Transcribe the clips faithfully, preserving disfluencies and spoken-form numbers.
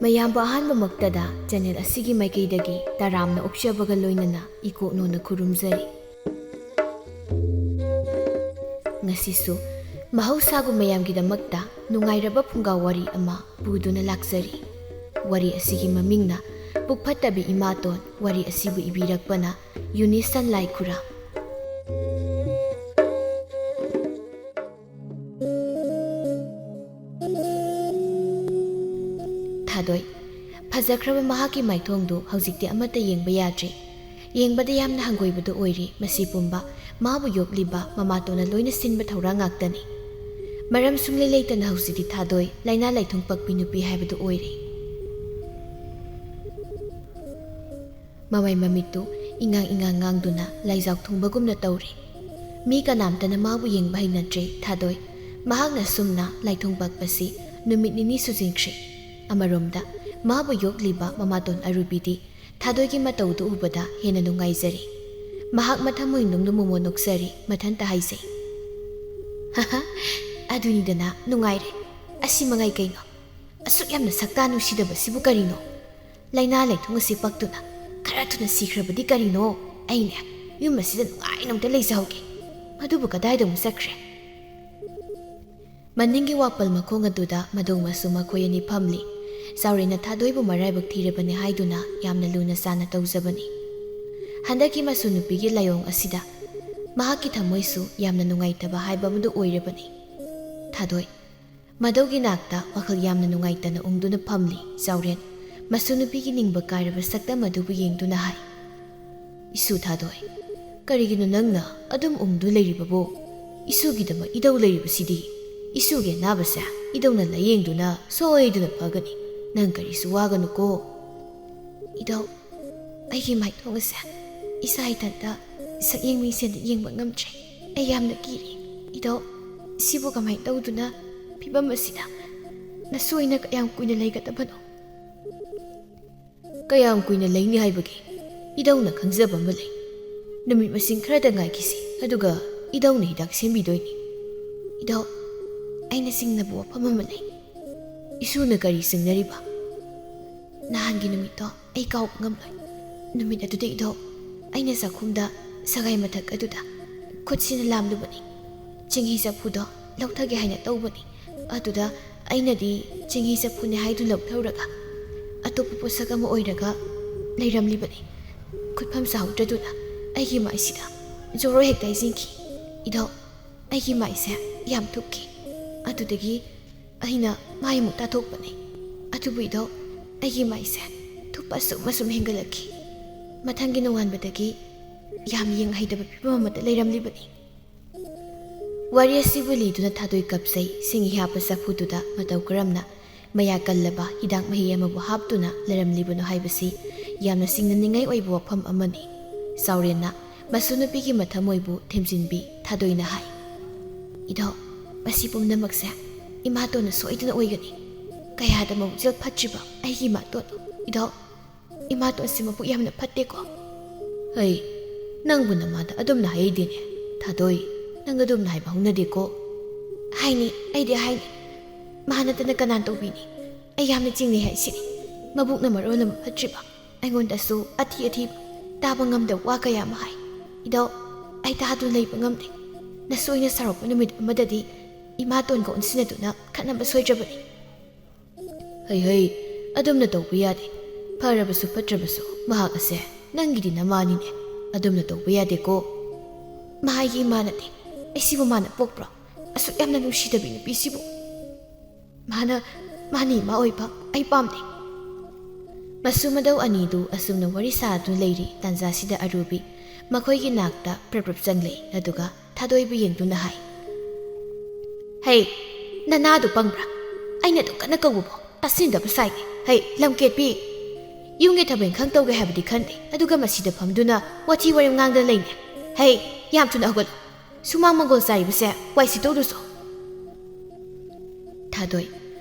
ꯃꯌꯥꯝꯕꯨ ꯑꯍꯥꯟꯕꯃꯛꯇꯗ ꯆꯦꯅꯦꯜ ꯑꯁꯤꯒꯤ ꯃꯥꯏꯀꯩꯗꯒꯤ ꯇꯔꯥꯝꯅ ꯑꯣꯛꯆꯕꯒ ꯂꯣꯏꯅꯅ ꯏꯀꯣꯛꯅꯣꯅ ꯈꯨꯔꯨꯝꯖꯔꯤ꯫ ꯉꯁꯤꯁꯨ ꯃꯍꯧꯁꯥꯒꯨꯝ ꯃꯌꯥꯝꯒꯤꯗꯃꯛꯇ ꯅꯨꯡꯉꯥꯏꯔꯕ ꯐꯨꯡꯒꯥ ꯋꯥꯔꯤ ꯑꯃ ꯄꯨꯗꯨꯅ ꯂꯥꯛꯆꯔꯤ꯫ ꯋꯥꯔꯤ ꯑꯁꯤꯒꯤ ꯃꯃꯤꯡꯅ ꯄꯨꯛꯐꯠꯇꯕꯤ ꯏꯃꯥꯇꯣꯟ꯫ ꯋꯥꯔꯤ ꯑꯁꯤꯕꯨ ꯏꯕꯤꯔꯛꯄꯅ ꯌꯨꯅꯤꯁꯟ ꯂꯥꯏꯈꯨꯔꯥ꯫ ꯊꯥꯗꯣꯏ꯫ ꯐꯖꯈ꯭ꯔꯕ ꯃꯍꯥꯛꯀꯤ ꯃꯥꯏꯊꯣꯡꯗꯨ ꯍꯧꯖꯤꯛꯇꯤ ꯑꯃꯠꯇ ꯌꯦꯡꯕ ꯌꯥꯗ꯭ꯔꯦ꯫ ꯌꯦꯡꯕꯗ ꯌꯥꯝꯅ ꯍꯪꯒꯣꯏꯕꯗꯨ ꯑꯣꯏꯔꯤ꯫ ꯃꯁꯤ ꯄꯨꯝꯕ ꯃꯥꯕꯨ ꯌꯣꯛꯂꯤꯕ ꯃꯃꯥꯇꯣꯟꯅ ꯂꯣꯏꯅ ꯁꯤꯟꯕ ꯊꯧꯔꯥꯡ ꯉꯥꯛꯇꯅꯤ꯫ ꯃꯔꯝ ꯁꯨꯡꯂꯩ ꯂꯩꯇꯅ ꯍꯧꯖꯤꯛꯇꯤ ꯊꯥꯗꯣꯏ ꯂꯥꯏꯅꯥ ꯂꯥꯏꯊꯨꯡ ꯄꯛꯄꯤ ꯅꯨꯄꯤ ꯍꯥꯏꯕꯗꯨ ꯑꯣꯏꯔꯦ꯫ ꯃꯃꯥꯏ ꯃꯃꯤꯠꯇꯨ ꯏꯉꯥꯡ ꯏꯉꯥꯡ ꯉꯥꯡꯗꯨꯅ ꯂꯥꯏꯖꯥꯎ ꯊꯨꯡꯕꯒꯨꯝꯅ ꯇꯧꯔꯤ꯫ ꯃꯤ ꯀꯅꯥꯝꯇꯅ ꯃꯥꯕꯨ ꯌꯦꯡꯕ ꯍꯩꯅꯗ꯭ꯔꯦ ꯊꯥꯗꯣꯏ꯫ ꯃꯍꯥꯛꯅ ꯁꯨꯝꯅ ꯂꯥꯏꯊꯨꯡ ꯄꯛꯄꯁꯤ ꯅꯨꯃꯤꯠ ꯅꯤꯅꯤ ꯁꯨꯖꯤꯟꯈ꯭ꯔꯦ꯫ ꯑꯃꯔꯣꯝꯗ ꯃꯥꯕꯨ ꯌꯣꯛꯂꯤꯕ ꯃꯃꯥꯇꯣꯟ ꯑꯔꯨꯕꯤꯗꯤ ꯊꯥꯗꯣꯏꯒꯤ ꯃꯇꯧꯗꯨ ꯎꯕꯗ ꯍꯦꯟꯅ ꯅꯨꯡꯉꯥꯏꯖꯔꯤ꯫ ꯃꯍꯥꯛ ꯃꯊꯃꯣꯏ ꯅꯨꯡꯗꯨ ꯃꯣꯃꯣ ꯅꯣꯛꯆꯔꯤ, ꯃꯊꯟꯇ ꯍꯥꯏꯖꯩ, "ꯍꯍ, ꯑꯗꯨꯅꯤꯗꯅ ꯅꯨꯡꯉꯥꯏꯔꯦ꯫ ꯑꯁꯤ ꯃꯉꯥꯏ ꯀꯩꯅꯣ? ꯑꯁꯨꯛ ꯌꯥꯝꯅ ꯁꯛꯇꯥ ꯅꯨꯡꯁꯤꯗꯕꯁꯤꯕꯨ ꯀꯔꯤꯅꯣ? ꯂꯥꯏꯅꯥ ꯂꯥꯏꯊꯨꯡ ꯑꯁꯤ ꯄꯛꯇꯨꯅ ꯈꯔ ꯊꯨꯅ ꯁꯤꯈ꯭ꯔꯕꯗꯤ ꯀꯔꯤꯅꯣ? ꯑꯩꯅꯦ ꯌꯨꯝ ꯑꯁꯤꯗ ꯅꯨꯡꯉꯥꯏꯅ ꯑꯝꯇ ꯂꯩꯖꯍꯧꯒꯦ꯫ ꯃꯗꯨꯕꯨ ꯀꯗꯥꯏꯗ ꯑꯃꯨꯛ ꯆꯠꯈ꯭ꯔꯦ?" ꯃꯅꯤꯡꯒꯤ ꯋꯥꯄꯜ ꯃꯈꯣꯡ ꯑꯗꯨꯗ ꯃꯗꯧ ꯃꯁꯨ ꯃꯈꯣꯏ ꯑꯅꯤ ꯐꯝꯂꯤ꯫ ꯆꯥꯎꯔꯦꯟꯅ ꯊꯥꯗꯣꯏꯕꯨ ꯃꯔꯥꯏꯕꯛ ꯊꯤꯔꯕꯅꯤ ꯍꯥꯏꯗꯨꯅ ꯌꯥꯝꯅ ꯂꯨꯅ ꯆꯥꯟꯅ ꯇꯧꯖꯕꯅꯤ꯫ ꯍꯟꯗꯛꯀꯤ ꯃꯁꯨ ꯅꯨꯄꯤꯒꯤ ꯂꯥꯏꯑꯣꯡ ꯑꯁꯤꯗ ꯃꯍꯥꯛꯀꯤ ꯊꯃꯣꯏꯁꯨ ꯌꯥꯝꯅ ꯅꯨꯡꯉꯥꯏꯇꯕ ꯍꯥꯏꯕ ꯑꯃꯗꯨ ꯑꯣꯏꯔꯕꯅꯤ꯫ ꯊꯥꯗꯣꯏ꯫ ꯃꯗꯧꯒꯤ ꯅꯥꯛꯇ ꯋꯥꯈꯜ ꯌꯥꯝꯅ ꯅꯨꯡꯉꯥꯏꯇꯅ ꯎꯪꯗꯨꯅ ꯐꯝꯂꯤ꯫ ꯆꯥꯎꯔꯦꯟ ꯃꯁꯨ ꯅꯨꯄꯤꯒꯤ ꯅꯤꯡꯕ ꯀꯥꯏꯔꯕ ꯁꯛꯇꯝ ꯑꯗꯨꯕꯨ ꯌꯦꯡꯗꯨꯅ ꯍꯥꯏ, "ꯏꯁꯨ ꯊꯥꯗꯣꯏ, ꯀꯔꯤꯒꯤꯅꯣ ꯅꯪꯅ ꯑꯗꯨꯝ ꯎꯪꯗꯨ ꯂꯩꯔꯤꯕꯕꯨ? ꯏꯁꯨꯒꯤꯗꯃꯛ ꯏꯙꯧ ꯂꯩꯔꯤꯕꯁꯤꯗꯤ꯫ ꯏꯁꯨꯒꯤ ꯑꯅꯥꯕꯁꯦ ꯏꯙꯧꯅ ꯂꯥꯌꯦꯡꯗꯨꯅ ꯁꯣꯏꯗꯅ ꯐꯒꯅꯤ꯫ ꯅꯪ ꯀꯔꯤꯁꯨ ꯋꯥꯒꯅꯨꯀꯣ꯫" "ꯏꯙꯧ, ꯑꯩꯒꯤ ꯃꯥꯏꯊꯣꯡ ꯑꯁꯦ ꯏꯁꯥ ꯏꯊꯟꯇ ꯁꯛꯌꯦꯡ ꯃꯤꯡꯁꯦꯟꯗ ꯌꯦꯡꯕ ꯉꯝꯗ꯭ꯔꯦ꯫ ꯑꯩ ꯌꯥꯝꯅ ꯀꯤꯔꯦ꯫ ꯏꯙꯧ, ꯁꯤꯕꯨ ꯀꯃꯥꯏꯅ ꯇꯧꯗꯨꯅ ꯐꯤꯕꯝ ꯑꯁꯤꯗ ꯅꯁꯨ ꯑꯩꯅ ꯀꯌꯥꯝ ꯀꯨꯏꯅ ꯂꯩꯒꯗꯕꯅꯣ?" "ꯀꯌꯥꯝ ꯀꯨꯏꯅ ꯂꯩꯅꯤ ꯍꯥꯏꯕꯒꯦ? ꯏꯙꯧꯅ ꯈꯪꯖꯕ ꯑꯃ ꯂꯩ꯫ ꯅꯨꯃꯤꯠ ꯃꯁꯤꯡ ꯈꯔꯗ ꯉꯥꯏꯈꯤꯁꯤ, ꯑꯗꯨꯒ ꯏꯙꯧꯅ ꯍꯤꯗꯥꯛ ꯁꯦꯝꯕꯤꯗꯣꯏꯅꯤ꯫" "ꯏꯙꯧ, ꯑꯩꯅ ꯆꯤꯡꯅꯕ ꯋꯥꯐꯝ ꯑꯃ ꯂꯩ꯫" "ꯏꯁꯨꯅ ꯀꯔꯤ ꯆꯤꯡꯅꯔꯤꯕ?" ꯅꯍꯥꯟꯒꯤ ꯅꯨꯃꯤꯠꯇꯣ ꯑꯩ ꯀꯥꯎꯕ ꯉꯝꯂꯣꯏ꯫ ꯅꯨꯃꯤꯠ ꯑꯗꯨꯗ ꯏꯙꯧ, ꯑꯩꯅ ꯆꯥꯛꯈꯨꯝꯗ ꯁꯒꯥꯏ ꯃꯊꯛ ꯑꯗꯨꯗ ꯈꯨꯠꯁꯤꯅ ꯂꯥꯝꯂꯨꯕꯅꯤ꯫ ꯆꯦꯡꯍꯤ ꯆꯐꯨꯗꯣ ꯂꯧꯊꯒꯦ ꯍꯥꯏꯅ ꯇꯧꯕꯅꯤ꯫ ꯑꯗꯨꯗ ꯑꯩꯅꯗꯤ ꯆꯦꯡꯍꯤ ꯆꯐꯨꯅꯤ ꯍꯥꯏꯗꯨꯅ ꯂꯧꯊꯔꯨꯔꯒ ꯑꯇꯣꯞꯄ ꯄꯣꯠꯁꯛ ꯑꯃ ꯑꯣꯏꯔꯒ ꯂꯩꯔꯝꯂꯤꯕꯅꯤ꯫ ꯈꯨꯠꯐꯝ ꯆꯥꯍꯧꯗ꯭ꯔꯗꯨꯅ ꯑꯩꯒꯤ ꯃꯥꯏꯁꯤꯗ ꯖꯣꯔꯣ ꯍꯦꯛꯇ ꯍꯩꯖꯤꯟꯈꯤ꯫ ꯏꯙꯧ, ꯑꯩꯒꯤ ꯃꯥꯏꯁꯦ ꯌꯥꯝ ꯊꯨꯞꯈꯤ꯫ ꯑꯗꯨꯗꯒꯤ ꯑꯩꯅ ꯃꯥꯏ ꯑꯃꯨꯛ ꯇꯥꯊꯣꯛꯄꯅꯤ꯫ ꯑꯗꯨꯕꯨ ꯏꯙꯧ, ꯑꯩꯒꯤ ꯃꯥꯏꯁꯦ ꯊꯨꯞꯄ ꯑꯁꯨꯝ ꯑꯁꯨꯝ ꯍꯦꯟꯒꯠꯂꯛꯈꯤ꯫ ꯃꯊꯪꯒꯤ ꯅꯣꯡꯉꯥꯟꯕꯗꯒꯤ ꯌꯥꯝ ꯌꯦꯡ ꯍꯩꯇꯕ ꯐꯤꯕꯝ ꯑꯃꯗ ꯂꯩꯔꯝꯂꯤꯕꯅꯤ꯫ ꯋꯥꯔꯤ ꯑꯁꯤꯕꯨ ꯂꯤꯗꯨꯅ ꯊꯥꯗꯣꯏ ꯀꯞꯆꯩ ꯁꯤꯡꯍꯤ ꯍꯥꯞꯄ ꯆꯐꯨꯗꯨꯗ ꯃꯇꯧ ꯀꯔꯝꯅ ꯃꯌꯥ ꯀꯜꯂꯕ ꯍꯤꯗꯥꯛ ꯃꯍꯤ ꯑꯃꯕꯨ ꯍꯥꯞꯇꯨꯅ ꯂꯩꯔꯝꯂꯤꯕꯅꯣ ꯍꯥꯏꯕꯁꯤ ꯌꯥꯝꯅ ꯆꯤꯡꯅꯅꯤꯡꯉꯥꯏ ꯑꯣꯏꯕ ꯋꯥꯐꯝ ꯑꯃꯅꯤ꯫ ꯆꯥꯎꯔꯦꯟꯅ ꯃꯁꯨ ꯅꯨꯄꯤꯒꯤ ꯃꯊꯃꯣꯏꯕꯨ ꯊꯦꯝꯖꯤꯟꯕꯤ ꯊꯥꯗꯣꯏꯅ ꯍꯥꯏ, "ꯏꯙꯧ, ꯃꯁꯤ ꯄꯨꯝꯅꯃꯛꯁꯦ ꯏꯃꯥꯇꯣꯟꯅ ꯁꯣꯏꯗꯅ ꯑꯣꯏꯒꯅꯤ꯫ ꯀꯌꯥꯗ ꯃꯕꯨꯛꯆꯦꯜ ꯐꯠꯇ꯭ꯔꯤꯕ ꯑꯩꯒꯤ ꯏꯃꯥꯇꯣꯟ! ꯏꯙꯧ, ꯏꯃꯥꯇꯣꯟꯁꯤ ꯃꯕꯨꯛ ꯌꯥꯝꯅ ꯐꯠꯇꯦꯀꯣ꯫" "ꯍꯩ, ꯅꯪꯕꯨ ꯅꯃꯥꯗ ꯑꯗꯨꯝꯅ ꯍꯥꯏꯗꯦꯅꯦ꯫ ꯊꯥꯗꯣꯏ, ꯅꯪ ꯑꯗꯨꯝꯅ ꯍꯥꯏꯕ ꯍꯧꯅꯗꯦꯀꯣ꯫" "ꯍꯥꯏꯅꯤ, ꯑꯩꯗꯤ ꯍꯥꯏꯅꯤ꯫ ꯃꯥ ꯅꯠꯇꯅ ꯀꯅꯥꯅ ꯇꯧꯕꯤꯅꯤ? ꯑꯩ ꯌꯥꯝꯅ ꯆꯤꯡꯅꯩ ꯍꯥꯏꯁꯤꯅꯤ꯫ ꯃꯕꯨꯛꯅ ꯃꯔꯣꯜ ꯑꯃ ꯐꯠꯇ꯭ꯔꯤꯕ, ꯑꯩꯉꯣꯟꯗꯁꯨ ꯑꯊꯤ ꯑꯊꯤꯕ, ꯇꯥꯕ ꯉꯝꯗꯕ ꯋꯥ ꯀꯌꯥ ꯑꯃ ꯍꯥꯏ꯫ ꯏꯙꯧ, ꯑꯩ ꯇꯥꯗꯨꯅ ꯂꯩꯕ ꯉꯝꯗꯦ꯫ ꯅꯁꯨ ꯑꯩꯅ ꯁꯥꯎꯔꯛꯄ ꯅꯨꯃꯤꯠ ꯑꯃꯗꯗꯤ ꯏꯃꯥꯇꯣꯟꯒ ꯑꯣꯟꯁꯤꯟꯅꯗꯨꯅ ꯈꯠꯅꯕ ꯁꯣꯏꯗ꯭ꯔꯕꯅꯤ꯫" "ꯍꯩ ꯍꯩ, ꯑꯗꯨꯝꯅ ꯇꯧꯕ ꯌꯥꯗꯦ꯫ ꯐꯔꯕꯁꯨ ꯐꯠꯇ꯭ꯔꯕꯁꯨ ꯃꯍꯥꯛ ꯑꯁꯦ ꯅꯪꯒꯤꯗꯤ ꯅꯃꯥꯅꯤꯅꯦ꯫ ꯑꯗꯨꯝꯅ ꯇꯧꯕ ꯌꯥꯗꯦꯀꯣ꯫" "ꯃꯥ ꯑꯩꯒꯤ ꯏꯃꯥ ꯅꯠꯇꯦ꯫ ꯑꯩ ꯁꯤꯕꯨ ꯃꯥꯅ ꯄꯣꯛꯄ꯭ꯔꯣ? ꯑꯁꯨꯛ ꯌꯥꯝꯅ ꯅꯨꯡꯁꯤꯗꯕꯤ ꯅꯨꯄꯤꯁꯤꯕꯨ꯫ ꯃꯥꯅ, ꯃꯥꯅ ꯏꯃꯥ ꯑꯣꯏꯕ ꯑꯩ ꯄꯥꯝꯗꯦ꯫" ꯃꯁꯨ ꯃꯗꯧ ꯑꯅꯤꯗꯨ ꯑꯁꯨꯝꯅ ꯋꯥꯔꯤ ꯁꯥꯗꯨꯅ ꯂꯩꯔꯤ ꯇꯥꯟꯖꯥꯁꯤꯗ ꯑꯔꯨꯕꯤ ꯃꯈꯣꯏꯒꯤ ꯅꯥꯛꯇ ꯄ꯭ꯔꯞ ꯄ꯭ꯔꯞ ꯆꯪꯂꯛꯏ꯫ ꯑꯗꯨꯒ ꯊꯥꯗꯣꯏꯕꯨ ꯌꯦꯡꯗꯨꯅ ꯍꯥꯏ, "ꯍꯩ, ꯅꯅꯥꯗꯨ ꯄꯪꯕ꯭ꯔꯥ? ꯑꯩꯅ ꯑꯗꯨꯝ ꯀꯟꯅ ꯀꯧꯕꯕꯨ ꯇꯥꯁꯤꯟꯗꯕ ꯁꯥꯏꯅꯦ꯫ ꯍꯩ, ꯂꯝꯀꯦꯠꯄꯤ! ꯌꯨꯝꯒꯤ ꯊꯕꯛ ꯏꯪꯈꯥꯡ ꯇꯧꯒꯦ ꯍꯥꯏꯕꯗꯤ ꯈꯟꯗꯦ, ꯑꯗꯨꯒ ꯃꯁꯤꯗ ꯐꯝꯗꯨꯅ ꯋꯥꯊꯤ ꯋꯥꯔꯦꯝ ꯉꯥꯡꯗꯅ ꯂꯩꯅꯦ꯫ ꯍꯩ, ꯌꯥꯝ ꯊꯨꯅ ꯍꯧꯒꯠꯂꯨ꯫ ꯁꯨꯃꯥꯡ ꯃꯪꯒꯣꯜ ꯆꯥꯏꯔꯤꯕꯁꯦ ꯋꯥꯏ ꯁꯤꯠꯇꯣꯛꯂꯨꯆꯣ꯫" ꯊꯥꯗꯣꯏ,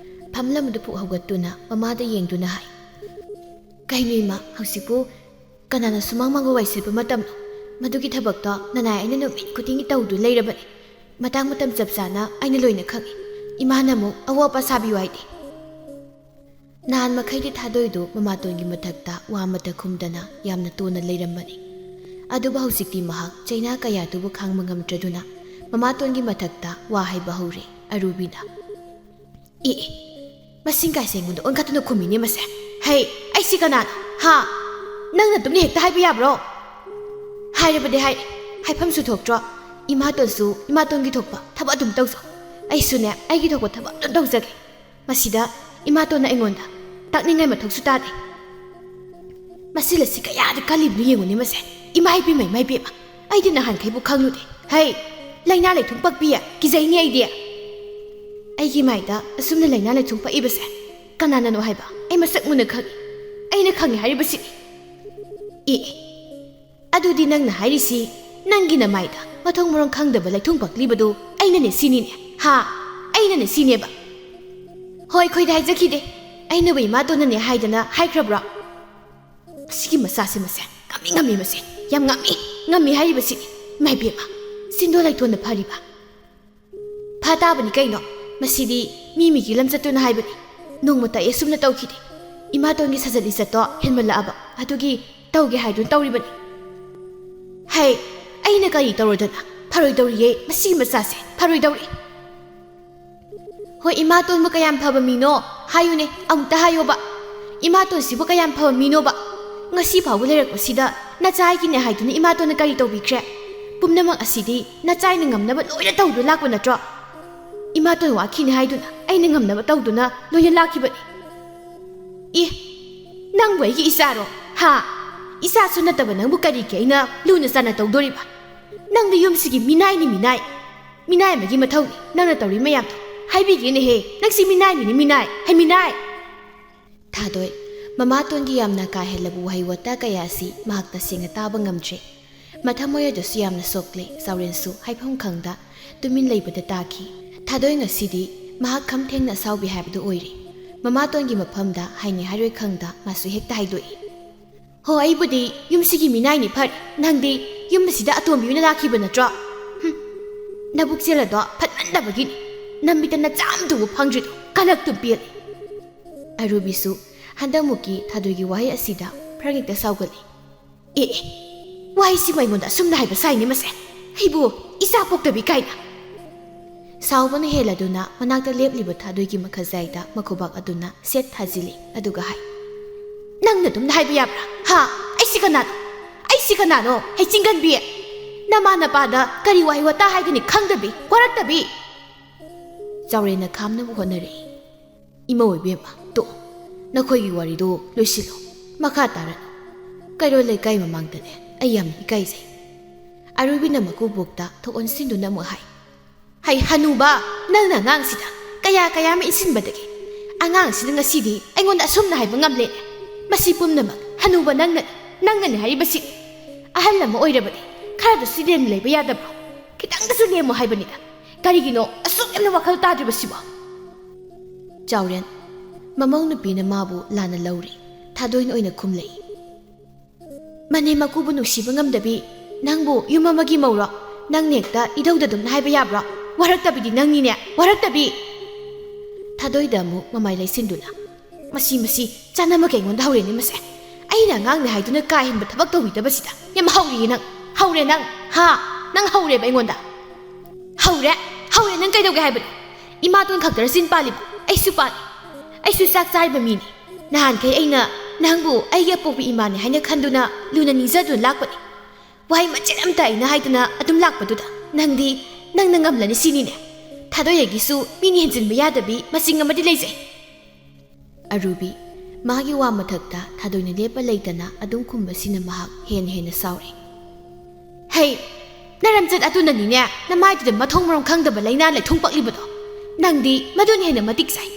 ꯐꯝꯂꯝꯗꯨ ꯐꯨꯛ ꯍꯧꯒꯠꯇꯨꯅ ꯃꯃꯥꯗ ꯌꯦꯡꯗꯨꯅ ꯍꯥꯏ, "ꯀꯩꯅꯣ ꯏꯃꯥ, ꯍꯧꯖꯤꯛꯄꯨ ꯀꯅꯥꯅ ꯁꯨꯃꯥꯡ ꯃꯪꯒꯣꯜ ꯋꯥꯏ ꯁꯤꯠꯄ ꯃꯇꯝꯅꯣ? ꯃꯗꯨꯒꯤ ꯊꯕꯛꯇꯣ ꯅꯅꯥꯏ ꯑꯩꯅ ꯅꯨꯃꯤꯠ ꯈꯨꯗꯤꯡꯒꯤ ꯇꯧꯗꯨꯅ ꯂꯩꯔꯕꯅꯤ꯫ ꯃꯇꯥꯡ ꯃꯇꯝ ꯆꯞ ꯆꯥꯅ ꯑꯩꯅ ꯂꯣꯏꯅ ꯈꯪꯏ꯫ ꯏꯃꯥꯅ ꯑꯃꯨꯛ ꯑꯋꯥ ꯑꯄꯥ ꯁꯥꯕꯤꯌꯨ ꯍꯥꯏꯗꯦ꯫" ꯅꯍꯥꯟ ꯃꯈꯩꯗꯤ ꯊꯥꯗꯣꯏꯗꯨ ꯃꯃꯥꯇꯣꯟꯒꯤ ꯃꯊꯛꯇ ꯋꯥ ꯑꯃꯠꯇ ꯈꯨꯝꯗꯅ ꯌꯥꯝꯅ ꯇꯣꯟꯅ ꯂꯩꯔꯝꯕꯅꯤ꯫ ꯑꯗꯨꯕꯨ ꯍꯧꯖꯤꯛꯇꯤ ꯃꯍꯥꯛ ꯆꯩꯅꯥ ꯀꯌꯥꯗꯨꯕꯨ ꯈꯥꯡꯕ ꯉꯝꯗ꯭ꯔꯗꯨꯅ ꯃꯃꯥꯇꯣꯟꯒꯤ ꯃꯊꯛꯇ ꯋꯥ ꯍꯥꯏꯕ ꯍꯧꯔꯦ ꯑꯔꯨꯕꯤꯅ꯫ "ꯑꯦ, ꯑꯦ, ꯃꯁꯤꯡ ꯀꯥꯏꯁꯦ ꯑꯩꯉꯣꯟꯗ ꯑꯣꯟꯈꯠꯇꯨꯅ ꯈꯨꯝꯃꯤꯅꯦ ꯃꯁꯦ꯫ ꯍꯩ, ꯑꯩꯁꯤ ꯀꯅꯥꯅꯣ? ꯍꯥ? ꯅꯪꯅ ꯑꯗꯨꯝꯅ ꯍꯦꯛꯇ ꯍꯥꯏꯕ ꯌꯥꯕ꯭ꯔꯣ? ꯍꯥꯏꯔꯕꯗꯤ ꯍꯥꯏꯔꯦ, ꯍꯥꯏꯐꯝꯁꯨ ꯊꯣꯛꯇ꯭ꯔꯣ? ꯏꯃꯥꯇꯣꯟꯁꯨ ꯏꯃꯥꯇꯣꯟꯒꯤ ꯊꯣꯛꯄ ꯊꯕꯛ ꯑꯗꯨꯝ ꯇꯧꯖꯧ꯫ ꯑꯩꯁꯨꯅꯦ, ꯑꯩꯒꯤ ꯊꯣꯛꯄ ꯊꯕꯛ ꯑꯗꯨꯝ ꯇꯧꯖꯒꯦ꯫ ꯃꯁꯤꯗ ꯏꯃꯥꯇꯣꯟꯅ ꯑꯩꯉꯣꯟꯗ ꯇꯥꯛꯅꯤꯡꯉꯥꯏ ꯃꯊꯧꯁꯨ ꯇꯥꯗꯦ꯫ ꯃꯁꯤ ꯂꯠꯁꯤ ꯀꯌꯥꯗ ꯀꯜꯂꯤꯕꯅꯣ ꯌꯦꯡꯉꯨꯅꯦ ꯃꯁꯦ꯫ ꯏꯃꯥ ꯏꯕꯦꯝꯃ, ꯏꯃꯥ ꯏꯕꯦꯝꯃ, ꯑꯩꯗꯤ ꯅꯍꯥꯟꯈꯩꯕꯨ ꯈꯪꯂꯨꯗꯦ꯫ ꯍꯩ, ꯂꯥꯏꯅꯥ ꯂꯩꯊꯨꯡ ꯄꯛꯄꯤ, ꯀꯤꯖꯩꯅꯦ ꯑꯩꯗꯤ꯫ ꯑꯩꯒꯤ ꯃꯥꯏꯗ ꯑꯁꯨꯝꯅ ꯂꯥꯏꯅꯥ ꯂꯩꯊꯨꯡ ꯄꯛꯏꯕꯁꯦ ꯀꯅꯥꯅꯅꯣ ꯍꯥꯏꯕ ꯑꯩ ꯃꯁꯛ ꯃꯨꯟꯅ ꯈꯪꯏ꯫ ꯑꯩꯅ ꯈꯪꯉꯦ ꯍꯥꯏꯔꯤꯕꯁꯤꯅꯤ꯫ ꯑꯦ, ꯑꯦ, ꯑꯗꯨꯗꯤ ꯅꯪꯅ ꯍꯥꯏꯔꯤꯁꯤ ꯅꯪꯒꯤ ꯅꯃꯥꯏꯗ ꯃꯊꯣꯡ ꯃꯔꯣꯡ ꯈꯪꯗꯕ ꯂꯩꯊꯨꯡ ꯄꯛꯂꯤꯕꯗꯨ ꯑꯩꯅꯅꯦ ꯁꯤꯅꯤꯅꯦ? ꯍꯥ? ꯑꯩꯅꯅꯦ ꯁꯤꯅꯦꯕ? ꯍꯣꯏ, ꯑꯩꯈꯣꯏꯗ ꯍꯥꯏꯖꯈꯤꯗꯦ꯫ ꯑꯩꯅꯕꯨ ꯏꯃꯥꯇꯣꯟꯅꯅꯦ ꯍꯥꯏꯗꯅ ꯍꯥꯏꯈ꯭ꯔꯕ꯭ꯔꯣ? ꯑꯁꯤꯒꯤ ꯃꯆꯥꯁꯦ ꯃꯁꯦ ꯉꯝꯃꯤ, ꯉꯝꯃꯤ ꯃꯁꯦ꯫ ꯌꯥꯝ ꯉꯝꯃꯤ, ꯉꯝꯃꯤ ꯍꯥꯏꯔꯤꯕꯁꯤꯅꯤ꯫ ꯏꯃꯥ ꯏꯕꯦꯝꯃ, ꯁꯤꯟꯗꯣ ꯂꯥꯏꯊꯣꯟꯅ ꯐꯔꯤꯕ꯫ ꯐ ꯇꯥꯕꯅꯤ ꯀꯩꯅꯣ꯫ ꯃꯁꯤꯗꯤ ꯃꯤ ꯃꯤꯒꯤ ꯂꯝꯆꯠꯇꯨꯅ ꯍꯥꯏꯕꯅꯤ꯫ ꯅꯣꯡꯃꯇ ꯑꯩ ꯑꯁꯨꯝꯅ ꯇꯧꯈꯤꯗꯦ꯫ ꯏꯃꯥꯇꯣꯟꯒꯤ ꯁꯥꯖꯠ ꯂꯤꯆꯠꯇꯣ ꯍꯦꯟꯃꯜꯂꯛꯑꯕ꯫ ꯑꯗꯨꯒꯤ ꯇꯧꯒꯦ ꯍꯥꯏꯗꯨꯅ ꯇꯧꯔꯤꯕꯅꯤ꯫ ꯍꯩ, ꯑꯩꯅ ꯀꯔꯤ ꯇꯧꯔꯗꯅ? ꯐꯔꯣꯏꯗꯧꯔꯤꯌꯦ, ꯃꯁꯤꯒꯤ ꯃꯆꯥꯁꯦ ꯐꯔꯣꯏꯗꯧꯔꯤ꯫ ꯍꯣꯏ, ꯏꯃꯥꯇꯣꯟꯕꯨ ꯀꯌꯥꯝ ꯐꯕ ꯃꯤꯅꯣ? ꯍꯥꯏꯌꯨꯅꯦ, ꯑꯃꯨꯛꯇ ꯍꯥꯏꯌꯣꯕ꯫ ꯏꯃꯥꯇꯣꯟꯁꯤꯕꯨ ꯀꯌꯥꯝ ꯐꯕ ꯃꯤꯅꯣꯕ? ꯉꯁꯤ ꯐꯥꯎꯕ ꯂꯩꯔꯛꯄꯁꯤꯗ ꯅꯆꯥ ꯑꯩꯒꯤꯅꯦ ꯍꯥꯏꯗꯨꯅ ꯏꯃꯥꯇꯣꯟꯅ ꯀꯔꯤ ꯇꯧꯕꯤꯈ꯭ꯔꯦ? ꯄꯨꯝꯅꯃꯛ ꯑꯁꯤꯗꯤ ꯅꯆꯥ ꯑꯩꯅ ꯉꯝꯅꯕ ꯂꯣꯏꯅ ꯇꯧꯗꯨꯅ ꯂꯥꯛꯄ ꯅꯠꯇ꯭ꯔꯣ? ꯏꯃꯥꯇꯣꯟ ꯋꯥꯈꯤꯅꯦ ꯍꯥꯏꯗꯨꯅ ꯑꯩꯅ ꯉꯝꯅꯕ ꯇꯧꯗꯨꯅ ꯂꯣꯏꯅ ꯂꯥꯛꯈꯤꯕꯅꯤ꯫ ꯏ, ꯅꯪꯕꯨ ꯑꯩꯒꯤ ꯏꯆꯥꯔꯣ? ꯍꯥ? ꯏꯆꯥꯁꯨ ꯅꯠꯇꯕ ꯅꯪꯕꯨ ꯀꯔꯤꯒꯤ ꯑꯩꯅ ꯂꯨꯅ ꯆꯥꯟꯅ ꯇꯧꯗꯣꯔꯤꯕ? ꯅꯪꯗꯤ ꯌꯨꯝꯁꯤꯒꯤ ꯃꯤꯅꯥꯏꯅꯤ, ꯃꯤꯅꯥꯏ꯫ ꯃꯤꯅꯥꯏ ꯑꯃꯒꯤ ꯃꯊꯧꯅꯤ ꯅꯪꯅ ꯇꯧꯔꯤ ꯃꯌꯥꯝꯗꯣ꯫ ꯍꯥꯏꯕꯤꯒꯦꯅꯦꯍꯦ, ꯅꯪꯁꯤ ꯃꯤꯅꯥꯏꯅꯤꯅꯦ, ꯃꯤꯅꯥꯏ꯫ ꯍꯩ, ꯃꯤꯅꯥꯏ! ꯊꯥꯗꯣꯏ, ꯃꯃꯥꯇꯣꯟꯒꯤ ꯌꯥꯝꯅ ꯀꯥ ꯍꯦꯜꯂꯕ ꯋꯥꯍꯩ ꯋꯥꯇꯥ ꯀꯌꯥ ꯑꯁꯤ ꯃꯍꯥꯛ ꯇꯁꯦꯡꯅ ꯇꯥꯕ ꯉꯝꯗ꯭ꯔꯦ꯫ ꯃꯊꯃꯣꯏ ꯑꯗꯨꯁꯨ ꯌꯥꯝꯅ ꯁꯣꯛꯂꯦ꯫ ꯆꯥꯎꯔꯦꯟꯁꯨ ꯍꯥꯏꯐꯝ ꯈꯪꯗ ꯇꯨꯃꯤꯟ ꯂꯩꯕꯗ ꯇꯥꯈꯤ꯫ ꯊꯥꯗꯣꯏ ꯉꯁꯤꯗꯤ ꯃꯍꯥꯛ ꯈꯝ ꯊꯦꯡꯅ ꯑꯁꯥꯎꯕꯤ ꯍꯥꯏꯕꯗꯨ ꯑꯣꯏꯔꯦ꯫ ꯃꯃꯥꯇꯣꯟꯒꯤ ꯃꯐꯝꯗ ꯍꯥꯏꯅꯤ ꯍꯥꯏꯔꯣꯏ ꯈꯪꯗ ꯃꯥꯁꯨ ꯍꯦꯛꯇ ꯍꯥꯏꯗꯣꯛꯏ꯫ "ꯍꯣ, ꯑꯩꯕꯨꯗꯤ ꯌꯨꯝꯁꯤꯒꯤ ꯃꯤꯅꯥꯏꯅꯤ ꯐꯔꯦ꯫ ꯅꯪꯗꯤ ꯌꯨꯝ ꯑꯁꯤꯗ ꯑꯇꯣꯝꯕꯤ ꯑꯣꯏꯅ ꯂꯥꯛꯈꯤꯕ ꯅꯠꯇ꯭ꯔꯣ? ꯍꯨꯝ, ꯅꯕꯨꯛ ꯆꯦꯜ ꯑꯗꯣ ꯐꯠꯃꯟꯗꯕꯒꯤꯅꯤ꯫ ꯅꯃꯤꯠꯇ ꯅꯆꯥ ꯑꯃꯗꯨꯕꯨ ꯐꯪꯗ꯭ꯔꯤꯗꯣ ꯀꯂꯛꯇꯨꯝ ꯄꯦꯜꯂꯦ꯫" ꯑꯔꯨꯕꯤꯁꯨ ꯍꯟꯗꯛꯃꯨꯛꯀꯤ ꯊꯥꯗꯣꯏꯒꯤ ꯋꯥꯍꯩ ꯑꯁꯤꯗ ꯐꯔꯛ ꯍꯦꯛꯇ ꯁꯥꯎꯒꯠꯂꯤ꯫ "ꯑꯦ, ꯑꯦ, ꯋꯥꯍꯩꯁꯤꯃ ꯑꯩꯉꯣꯟꯗ ꯑꯁꯨꯝꯅ ꯍꯥꯏꯕ ꯁꯥꯏꯅꯦ ꯃꯁꯦ꯫ ꯑꯩꯕꯨ ꯏꯆꯥ ꯄꯣꯛꯇꯕꯤ ꯀꯥꯏꯅ!" ꯁꯥꯎꯕꯅ ꯍꯦꯜꯂꯗꯨꯅ ꯃꯅꯥꯛꯇ ꯂꯦꯞꯂꯤꯕ ꯊꯥꯗꯣꯏꯒꯤ ꯃꯈꯖꯥꯏꯗ ꯃꯈꯨꯕꯥꯛ ꯑꯗꯨꯅ ꯁꯦꯠ ꯊꯥꯖꯤꯜꯂꯤ, ꯑꯗꯨꯒ ꯍꯥꯏ, "ꯅꯪꯅ ꯑꯗꯨꯝꯅ ꯍꯥꯏꯕ ꯌꯥꯕ꯭ꯔꯥ? ꯍꯥ? ꯑꯩꯁꯤ ꯀꯅꯥꯅꯣ? ꯑꯩꯁꯤ ꯀꯅꯥꯅꯣ? ꯍꯩ ꯆꯤꯡꯒꯟꯕꯤ! ꯅꯃꯥ ꯅꯄꯥꯗ ꯀꯔꯤ ꯋꯥꯍꯩ ꯋꯥꯇꯥ ꯍꯥꯏꯒꯅꯤ ꯈꯪꯗꯕꯤ, ꯋꯥꯔꯛꯇꯕꯤ!" ꯆꯥꯎꯔꯦꯟꯅ ꯈꯥꯝꯅꯕ ꯍꯣꯠꯅꯔꯛꯏ꯫ "ꯏꯃꯧ ꯏꯕꯦꯝꯃ, ꯇꯣꯛꯑꯣ꯫ ꯅꯈꯣꯏꯒꯤ ꯋꯥꯔꯤꯗꯣ ꯂꯣꯏꯁꯤꯜꯂꯣ꯫ ꯃꯈꯥ ꯇꯥꯔꯅꯨ꯫ ꯀꯩꯔꯣꯜ ꯂꯩꯀꯥꯏ ꯃꯃꯥꯡꯗꯅꯦ ꯑꯩ ꯌꯥꯝꯅ ꯏꯀꯥꯏꯖꯩ꯫" ꯑꯔꯨꯕꯤꯅ ꯃꯀꯨꯕꯣꯛꯇ ꯊꯣꯛ ꯑꯣꯟꯁꯤꯟꯗꯨꯅ ꯑꯃꯨꯛ ꯍꯥꯏ, "ꯍꯩ ꯍꯅꯨꯕ, ꯅꯪꯅ ꯑꯉꯥꯡꯁꯤꯗ ꯀꯌꯥ ꯀꯌꯥ ꯑꯃ ꯏꯟꯁꯤꯟꯕꯗꯒꯤ ꯑꯉꯥꯡꯁꯤꯅ ꯉꯁꯤꯗꯤ ꯑꯩꯉꯣꯟꯗ ꯑꯁꯨꯝꯅ ꯍꯥꯏꯕ ꯉꯝꯂꯦꯅꯦ꯫ ꯃꯁꯤ ꯄꯨꯝꯅꯃꯛ ꯍꯅꯨꯕ ꯅꯪꯅ, ꯅꯪꯅꯅꯦ ꯍꯥꯏꯔꯤꯕꯁꯤ꯫ ꯑꯍꯜ ꯑꯃ ꯑꯣꯏꯔꯕꯗꯤ ꯈꯔꯗꯁꯨ ꯂꯦꯝꯅ ꯂꯩꯕ ꯌꯥꯗꯕ꯭ꯔꯣ? ꯈꯤꯇꯪꯗꯁꯨ ꯂꯦꯝꯃꯨ ꯍꯥꯏꯕꯅꯤꯗ꯫ ꯀꯔꯤꯒꯤꯅꯣ ꯑꯁꯨꯛ ꯌꯥꯝꯅ ꯋꯥꯈꯜ ꯇꯥꯗ꯭ꯔꯤꯕꯁꯤꯕꯣ?" ꯆꯥꯎꯔꯦꯟ, ꯃꯃꯧ ꯅꯨꯄꯤꯅ ꯃꯥꯕꯨ ꯂꯥꯟꯅ ꯂꯧꯔꯤ꯫ ꯊꯥꯗꯣꯏꯅ ꯑꯣꯏꯅ ꯈꯨꯝꯂꯛꯏ, "ꯃꯅꯦꯝ ꯃꯀꯨꯕꯨ ꯅꯨꯡꯁꯤꯕ ꯉꯝꯗꯕꯤ, ꯅꯪꯕꯨ ꯌꯨꯝ ꯑꯃꯒꯤ ꯃꯧꯔꯣ? ꯅꯪꯅ ꯍꯦꯛꯇ ꯏꯗꯧꯗ ꯑꯗꯨꯝ ꯍꯥꯏꯕ ꯌꯥꯕ꯭ꯔꯣ? ꯋꯥꯔꯛꯇꯕꯤꯗꯤ ꯅꯪꯅꯤꯅꯦ, ꯋꯥꯔꯛꯇꯕꯤ!" ꯊꯥꯗꯣꯏꯗ ꯑꯃꯨꯛ ꯃꯃꯥꯏ ꯂꯩꯁꯤꯟꯗꯨꯅ, "ꯃꯁꯤ, ꯃꯁꯤ ꯆꯥꯅꯃꯛꯀꯤ ꯑꯩꯉꯣꯟꯗ ꯍꯧꯔꯦꯅꯦ ꯃꯁꯦ꯫ ꯑꯩꯅ ꯑꯉꯥꯡꯅꯦ ꯍꯥꯏꯗꯨꯅ ꯀꯥ ꯍꯦꯟꯕ ꯊꯕꯛ ꯇꯧꯕꯤꯗꯕꯁꯤꯗ ꯌꯥꯝ ꯍꯧꯔꯤꯌꯦ ꯅꯪ꯫ ꯍꯧꯔꯦ ꯅꯪ, ꯍꯥ? ꯅꯪ ꯍꯧꯔꯦꯕ ꯑꯩꯉꯣꯟꯗ꯫ ꯍꯧꯔꯦ, ꯍꯧꯔꯦ, ꯅꯪ ꯀꯩꯗꯧꯒꯦ ꯍꯥꯏꯕꯅꯣ? ꯏꯃꯥꯇꯣꯟ ꯈꯛꯇꯔ ꯆꯤꯟ ꯄꯥꯜꯂꯤꯕ? ꯑꯩꯁꯨ ꯄꯥꯜꯂꯤ꯫ ꯑꯩꯁꯨ ꯆꯥꯛ ꯆꯥꯔꯤꯕ ꯃꯤꯅꯤ꯫ ꯅꯍꯥꯟꯈꯩ ꯑꯩꯅ ꯅꯪꯕꯨ ꯑꯩꯒꯤ ꯑꯄꯣꯛꯄ ꯏꯃꯥꯅꯤ ꯍꯥꯏꯅ ꯈꯟꯗꯨꯅ ꯂꯨꯅ ꯅꯤꯡꯖꯗꯨꯅ ꯂꯥꯛꯄꯅꯤ꯫ ꯋꯥꯍꯩ ꯃꯆꯦꯠ ꯑꯃꯇ ꯑꯩꯅ ꯍꯥꯏꯗꯅ ꯑꯗꯨꯝ ꯂꯥꯛꯄꯗꯨꯗ ꯅꯪꯗꯤ ꯅꯪꯅ ꯉꯝꯂꯅꯤ ꯁꯤꯅꯤꯅꯦ꯫ ꯊꯥꯗꯣꯏ ꯑꯩꯒꯤꯁꯨ ꯃꯤꯅ ꯍꯦꯟꯖꯤꯟꯕ ꯌꯥꯗꯕꯤ ꯃꯁꯤꯡ ꯑꯃꯗꯤ ꯂꯩꯖꯩ꯫" ꯑꯔꯨꯕꯤ, ꯃꯥꯒꯤ ꯋꯥ ꯃꯊꯛꯇ ꯊꯥꯗꯣꯏꯅ ꯂꯦꯞꯄ ꯂꯩꯇꯅ ꯑꯗꯨꯝ ꯈꯨꯝꯕꯁꯤꯅ ꯃꯍꯥꯛ ꯍꯦꯟꯅ ꯍꯦꯟꯅ ꯁꯥꯎꯔꯤ꯫ "ꯍꯩ, ꯅꯔꯝꯆꯠ ꯑꯗꯨꯅꯅꯤꯅꯦ ꯅꯃꯥꯏꯗꯨꯗ ꯃꯊꯣꯡ ꯃꯔꯝ ꯈꯪꯗꯕ ꯂꯥꯏꯅꯥ ꯂꯩꯊꯨꯡ ꯄꯛꯂꯤꯕꯗꯣ꯫ ꯅꯪꯗꯤ ꯃꯗꯨꯅ ꯍꯦꯟꯅ ꯃꯇꯤꯛ ꯆꯥꯏ꯫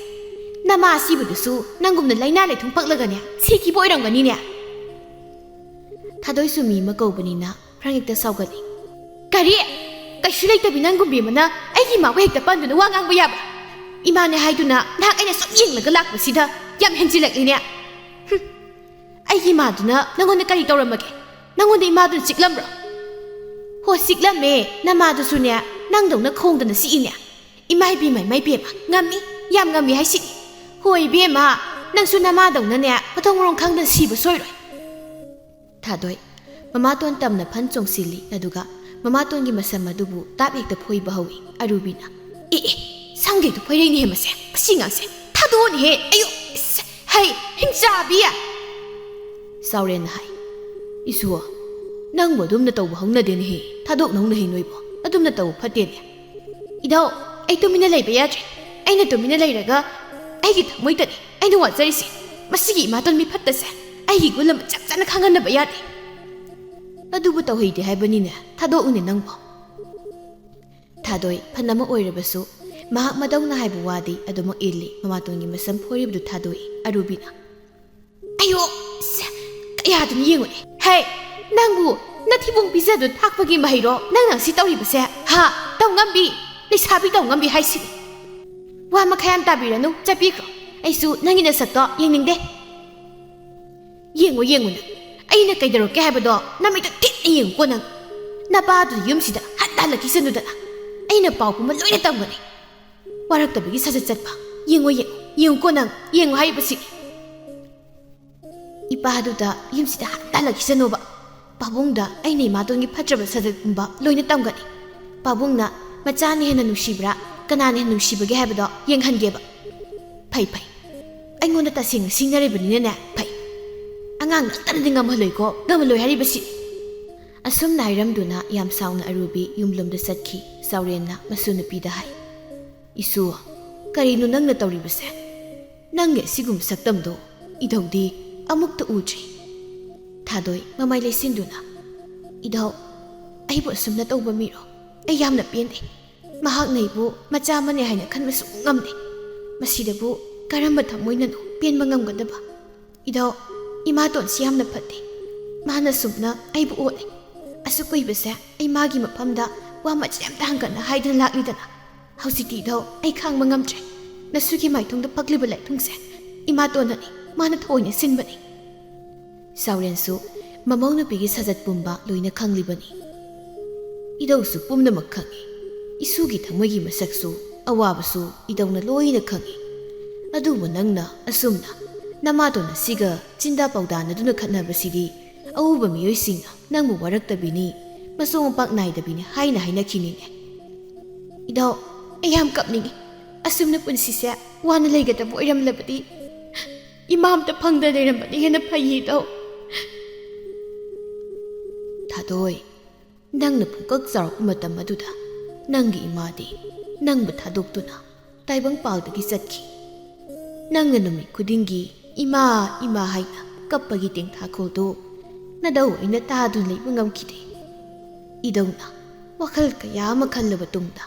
ꯅꯃꯥ ꯑꯁꯤꯕꯗꯨꯁꯨ ꯅꯪꯒꯨꯝꯅ ꯂꯥꯏꯅꯥ ꯂꯩꯊꯨꯡ ꯄꯛꯂꯒꯅꯦ ꯁꯤꯈꯤꯕ ꯑꯣꯏꯔꯝꯒꯅꯤꯅꯦ꯫" ꯊꯥꯗꯣꯏꯁꯨ ꯃꯤ ꯑꯃ ꯀꯧꯕꯅꯤꯅ ꯐ꯭ꯔꯥꯡ ꯍꯦꯛꯇ ꯁꯥꯎꯒꯠꯂꯤ꯫ "ꯀꯔꯤ? ꯀꯩꯁꯨ ꯂꯩꯇꯕꯤ ꯅꯪꯒꯨꯝꯕꯤ ꯑꯃꯅ ꯑꯩꯒꯤ ꯏꯃꯥꯕꯨ ꯍꯦꯛꯇ ꯄꯟꯗꯨꯅ ꯋꯥ ꯉꯥꯡꯕ ꯌꯥꯕ? ꯏꯃꯥꯅꯦ ꯍꯥꯏꯗꯨꯅ ꯅꯍꯥꯛ ꯑꯩꯅ ꯁꯨꯝ ꯌꯦꯡꯂꯒ ꯂꯥꯛꯄꯁꯤꯗ ꯌꯥꯝ ꯍꯦꯟꯖꯤꯜꯂꯛꯂꯤꯅꯦ꯫ ꯍꯨꯝ, ꯑꯩꯒꯤ ꯏꯃꯥꯗꯨꯅ ꯅꯪꯉꯣꯟꯗ ꯀꯔꯤ ꯇꯧꯔꯝꯃꯒꯦ? ꯅꯪꯉꯣꯟꯗ ꯏꯃꯥꯗꯨꯅ ꯆꯤꯛꯂꯝꯕ꯭ꯔꯣ?" "ꯍꯣ, ꯆꯤꯛꯂꯝꯃꯦ꯫ ꯅꯃꯥꯗꯨꯁꯨꯅꯦ ꯅꯪꯗꯧꯅ ꯈꯣꯡꯗꯅ ꯆꯤꯛꯏꯅꯦ꯫ ꯏꯃꯥ ꯏꯕꯦꯝꯃ, ꯏꯃꯥ ꯏꯕꯦꯝꯃ, ꯉꯝꯃꯤ, ꯌꯥꯝ ꯉꯝꯃꯤ ꯍꯥꯏꯁꯤꯅꯤ꯫ ꯍꯣꯏ ꯏꯕꯦꯝꯃ, ꯅꯪꯁꯨ ꯅꯃꯥꯗꯧꯅꯅꯦ ꯃꯊꯣꯡ ꯃꯔꯣꯡ ꯈꯪꯗꯅ ꯁꯤꯕ ꯁꯣꯏꯔꯣꯏ꯫ ꯊꯥꯗꯣꯏ, ꯃꯃꯥꯇꯣꯟ ꯇꯝꯅ ꯐꯟ ꯆꯣꯡꯁꯤꯜꯂꯤ꯫ ꯑꯗꯨꯒ ꯃꯃꯥꯇꯣꯟꯒꯤ ꯃꯁꯝ ꯑꯗꯨꯕꯨ ꯇꯥꯞ ꯍꯦꯛꯇ ꯐꯣꯏꯕ ꯍꯧꯏ꯫ ꯑꯔꯨꯕꯤꯅ, "ꯑꯦ ꯑꯦ, ꯁꯝꯒꯤꯗꯨ ꯐꯣꯏꯔꯩꯅꯦꯍꯦ ꯃꯁꯦ, ꯃꯁꯤ ꯉꯥꯡꯁꯦ ꯊꯥꯗꯣꯛꯑꯣꯅꯦꯍꯦ꯫ ꯑꯌꯣ, ꯏꯁ, ꯍꯩ, ꯍꯤꯡꯆꯥꯕꯤ!" ꯆꯥꯎꯔꯦꯟꯅ ꯍꯥꯏ, "ꯏꯁꯨ, ꯅꯪꯕꯨ ꯑꯗꯨꯝꯅ ꯇꯧꯕ ꯍꯧꯅꯗꯦꯅꯦꯍꯦ, ꯊꯥꯗꯣꯛꯅꯧꯅꯦꯍꯦ ꯅꯣꯏꯕꯨ, ꯑꯗꯨꯝꯅ ꯇꯧꯕ ꯐꯠꯇꯦꯅꯦ꯫ ꯏꯙꯧ, ꯑꯩ ꯇꯨꯃꯤꯟꯅ ꯂꯩꯕ ꯌꯥꯗ꯭ꯔꯦ꯫ ꯑꯩꯅ ꯇꯨꯃꯤꯟꯅ ꯂꯩꯔꯒ ꯑꯩꯒꯤ ꯊꯃꯣꯏꯗꯅꯤ ꯑꯩꯅ ꯋꯥꯖꯔꯤꯁꯦ꯫ ꯃꯁꯤꯒꯤ ꯏꯃꯥꯇꯣꯟ ꯃꯤꯐꯠꯇꯁꯦ ꯑꯩꯒꯤ ꯒꯨꯟ ꯑꯃ ꯆꯞ ꯆꯥꯅ ꯈꯪꯍꯟꯗꯕ ꯌꯥꯗꯦ꯫ ꯑꯗꯨꯕꯨ ꯇꯧꯍꯩꯗꯦ ꯍꯥꯏꯕꯅꯤꯅꯦ, ꯊꯥꯗꯣꯛꯎꯅꯦ ꯅꯪꯕꯨ꯫" ꯊꯥꯗꯣꯏ ꯐꯟ ꯑꯃ ꯑꯣꯏꯔꯕꯁꯨ ꯃꯍꯥꯛ ꯃꯗꯧꯅ ꯍꯥꯏꯕ ꯋꯥꯗꯤ ꯑꯗꯨꯃꯛ ꯏꯜꯂꯤ꯫ ꯃꯃꯥꯇꯣꯟꯒꯤ ꯃꯁꯝ ꯐꯣꯏꯔꯤꯕꯗꯨ ꯊꯥꯗꯣꯛꯏ꯫ ꯑꯔꯨꯕꯤꯅ, "ꯑꯌꯣ, ꯁꯦ, ꯀꯌꯥꯗꯨꯅ ꯌꯦꯡꯉꯨꯅꯦ꯫ ꯍꯦ, ꯅꯪꯕꯨ ꯅꯊꯤꯕꯣꯡ ꯄꯤꯖꯗꯨ ꯊꯥꯛꯄꯒꯤ ꯃꯍꯩꯔꯣ ꯅꯪꯅ ꯁꯤ ꯇꯧꯔꯤꯕꯁꯦ? ꯍꯥ? ꯇꯧꯉꯝꯕꯤ, ꯂꯩꯁꯥꯕꯤ ꯇꯧꯉꯝꯕꯤ ꯍꯥꯏꯁꯤꯅꯤ꯫ ꯋꯥ ꯃꯈꯥ ꯌꯥꯝ ꯇꯥꯕꯤꯔꯅꯨ, ꯆꯠꯄꯤꯈ꯭ꯔꯣ꯫ ꯑꯩꯁꯨ ꯅꯪꯒꯤ ꯅꯁꯛꯇꯣ ꯌꯦꯡꯅꯤꯡꯗꯦ꯫ ꯌꯦꯡꯉꯨ, ꯌꯦꯡꯉꯨ ꯅꯪ꯫ ꯑꯩꯅ ꯀꯩꯗꯧꯔꯛꯀꯦ ꯍꯥꯏꯕꯗꯣ ꯅꯃꯤꯠꯇ ꯊꯦꯠꯅ ꯌꯦꯡꯉꯨꯀꯣ ꯅꯪ꯫ ꯅꯄꯥꯗꯨ ꯌꯨꯝꯁꯤꯗ ꯍꯟꯅ ꯍꯜꯂꯛꯈꯤꯁꯅꯨꯗꯅ꯫ ꯑꯩꯅ ꯄꯥꯎ ꯄꯨꯝꯕ ꯂꯣꯏꯅ ꯇꯝꯒꯅꯤ꯫ ꯋꯥꯔꯛꯇꯕꯒꯤ ꯁꯥꯖꯠ ꯆꯠꯄ꯫ ꯌꯦꯡꯉꯣ, ꯌꯦꯡꯉꯣ, ꯌꯦꯡꯉꯨꯀꯣ ꯅꯪ, ꯌꯦꯡꯉꯣ ꯍꯥꯏꯔꯤꯕꯁꯤ꯫ ꯏꯄꯥꯗꯨꯗ ꯌꯨꯝꯁꯤꯗ ꯍꯟꯅ ꯍꯜꯂꯛꯈꯤꯁꯅꯨꯕ꯫ ꯄꯥꯕꯨꯡꯗ ꯑꯩꯅ ꯏꯃꯥꯇꯣꯟꯒꯤ ꯐꯠꯇ꯭ꯔꯕ ꯁꯥꯖꯠ ꯄꯨꯝꯕ ꯂꯣꯏꯅ ꯇꯝꯒꯅꯤ꯫ ꯄꯥꯕꯨꯡꯅ ꯃꯆꯥꯅ ꯍꯦꯟꯅ ꯅꯨꯡꯁꯤꯕ꯭ꯔꯥ, ꯀꯅꯥꯅ ꯍꯦꯟꯅ ꯅꯨꯡꯁꯤꯕꯒꯦ ꯍꯥꯏꯕꯗꯣ ꯌꯦꯡꯍꯟꯒꯦꯕ꯫ ꯐꯩ, ꯐꯩ꯫ ꯑꯩꯉꯣꯟꯗ ꯇꯁꯦꯡꯅ ꯁꯤꯡꯅꯔꯤꯕꯅꯤꯅꯅꯦ, ꯐꯩ꯫ ꯑꯉꯥꯡ ꯅꯠꯇꯅꯗꯤ ꯉꯝꯍꯜꯂꯣꯏꯀꯣ, ꯉꯝꯍꯜꯂꯣꯏ ꯍꯥꯏꯔꯤꯕꯁꯤ꯫ ꯑꯁꯨꯝꯅ ꯍꯥꯏꯔꯝꯗꯨꯅ ꯌꯥꯝ ꯁꯥꯎꯅ ꯑꯔꯨꯕꯤ ꯌꯨꯝꯂꯣꯝꯗ ꯆꯠꯈꯤ꯫ ꯆꯥꯎꯔꯦꯟꯅ ꯃꯁꯨ ꯅꯨꯄꯤꯗ ꯍꯥꯏ, "ꯏꯁꯨ, ꯀꯔꯤꯅꯣ ꯅꯪꯅ ꯇꯧꯔꯤꯕꯁꯦ? ꯅꯪꯒꯤ ꯑꯁꯤꯒꯨꯝꯕ ꯁꯛꯇꯝꯗꯣ ꯏꯙꯧꯗꯤ ꯑꯃꯨꯛꯇ ꯎꯗ꯭ꯔꯤ꯫" ꯊꯥꯗꯣꯏ ꯃꯃꯥꯏ ꯂꯩꯁꯤꯟꯗꯨꯅ, "ꯏꯙꯧ, ꯑꯩꯕꯨ ꯑꯁꯨꯝꯅ ꯇꯧꯕ ꯃꯤꯔꯣ? ꯑꯩ ꯌꯥꯝꯅ ꯄꯦꯟꯗꯦ꯫ ꯃꯍꯥꯛꯅ ꯑꯩꯕꯨ ꯃꯆꯥ ꯑꯃꯅꯤ ꯍꯥꯏꯅ ꯈꯟꯕꯁꯨ ꯉꯝꯗꯦ꯫ ꯃꯁꯤꯗꯕꯨ ꯀꯔꯝꯕ ꯊꯃꯣꯏꯅꯅꯣ ꯄꯦꯟꯕ ꯉꯝꯒꯗꯕ? ꯏꯙꯧ, ꯏꯃꯥꯇꯣꯟꯁꯤ ꯌꯥꯝꯅ ꯐꯠꯇꯦ꯫ ꯃꯥꯅ ꯁꯨꯝꯅ ꯑꯩꯕꯨ ꯑꯣꯠꯂꯦ꯫ ꯑꯁꯨꯛ ꯀꯨꯏꯕꯁꯦ ꯑꯩ ꯃꯥꯒꯤ ꯃꯐꯝꯗ ꯋꯥ ꯃꯆꯦꯠ ꯑꯝꯇ ꯍꯪꯒꯠꯅ ꯍꯥꯏꯗꯅ ꯂꯥꯛꯂꯤꯗꯅ꯫ ꯍꯧꯖꯤꯛꯇꯤ ꯏꯙꯧ, ꯑꯩ ꯈꯥꯡꯕ ꯉꯝꯗ꯭ꯔꯦ꯫ ꯅꯁꯨꯒꯤ ꯃꯥꯏꯊꯣꯡꯗ ꯄꯛꯂꯤꯕ ꯂꯥꯏꯊꯨꯡꯁꯦ ꯏꯃꯥꯇꯣꯟꯅꯅꯤ, ꯃꯥꯅ ꯊꯑꯣꯏꯅ ꯁꯤꯟꯕꯅꯤ꯫" ꯆꯥꯎꯔꯦꯟꯁꯨ ꯃꯃꯧ ꯅꯨꯄꯤꯒꯤ ꯁꯥꯖꯠ ꯄꯨꯝꯕ ꯂꯣꯏꯅ ꯈꯪꯂꯤꯕꯅꯤ꯫ ꯏꯙꯧꯁꯨ ꯄꯨꯝꯅꯃꯛ ꯈꯪꯏ꯫ ꯏꯁꯨꯒꯤ ꯊꯃꯣꯏꯒꯤ ꯃꯁꯛꯁꯨ, ꯑꯋꯥꯕꯁꯨ ꯏꯙꯧꯅ ꯂꯣꯏꯅ ꯈꯪꯏ꯫ ꯑꯗꯨꯕꯨ ꯅꯪꯅ ꯑꯁꯨꯝꯅ ꯅꯃꯥꯇꯣꯟ ꯑꯁꯤꯒ ꯆꯤꯟꯗꯥ ꯄꯥꯎꯗꯥꯅꯗꯨꯅ ꯈꯠꯅꯕꯁꯤꯗꯤ ꯑꯎꯕ ꯃꯤꯑꯣꯏꯁꯤꯡꯅ ꯅꯪꯕꯨ ꯋꯥꯔꯛꯇꯕꯤꯅꯤ, ꯃꯆꯣꯡ ꯃꯄꯥꯛ ꯅꯥꯏꯗꯕꯤꯅꯤ ꯍꯥꯏꯅ ꯍꯥꯏꯅꯈꯤꯅꯤꯅꯦ꯫ ꯏꯙꯧ, ꯑꯩ ꯌꯥꯝ ꯀꯞꯅꯤꯡꯉꯤ꯫ ꯑꯁꯨꯝꯅ ꯄꯨꯟꯁꯤꯁꯦ ꯋꯥꯅ ꯂꯩꯒꯗꯕ ꯑꯣꯏꯔꯝꯂꯕꯗꯤ, ꯏꯃꯥ ꯑꯝꯇ ꯐꯪꯗ ꯂꯩꯔꯝꯕꯅ ꯍꯦꯟꯅ ꯐꯩꯌꯦ, ꯏꯙꯧ꯫ ꯊꯥꯗꯣꯏ, ꯅꯪꯅ ꯄꯨꯡꯀꯛ ꯆꯥꯎꯔꯛꯄ ꯃꯇꯝ ꯑꯗꯨꯗ ꯅꯪꯒꯤ ꯏꯃꯥꯗꯤ ꯅꯪꯕꯨ ꯊꯥꯗꯣꯛꯇꯨꯅ ꯇꯥꯏꯕꯪꯄꯥꯜꯗꯒꯤ ꯆꯠꯈꯤ꯫ ꯅꯪꯅ ꯅꯨꯃꯤꯠ ꯈꯨꯗꯤꯡꯒꯤ "ꯏꯃꯥ, ꯏꯃꯥ" ꯍꯥꯏꯅ ꯀꯞꯄꯒꯤ ꯇꯦꯡꯊꯥꯈꯣꯜꯗꯨ ꯅꯗꯧ ꯑꯩꯅ ꯇꯥꯗꯨꯅ ꯂꯩꯕ ꯉꯝꯈꯤꯗꯦ꯫ ꯏꯙꯧꯅ ꯋꯥꯈꯜ ꯀꯌꯥ ꯑꯃ ꯈꯜꯂꯕ ꯇꯨꯡꯗ,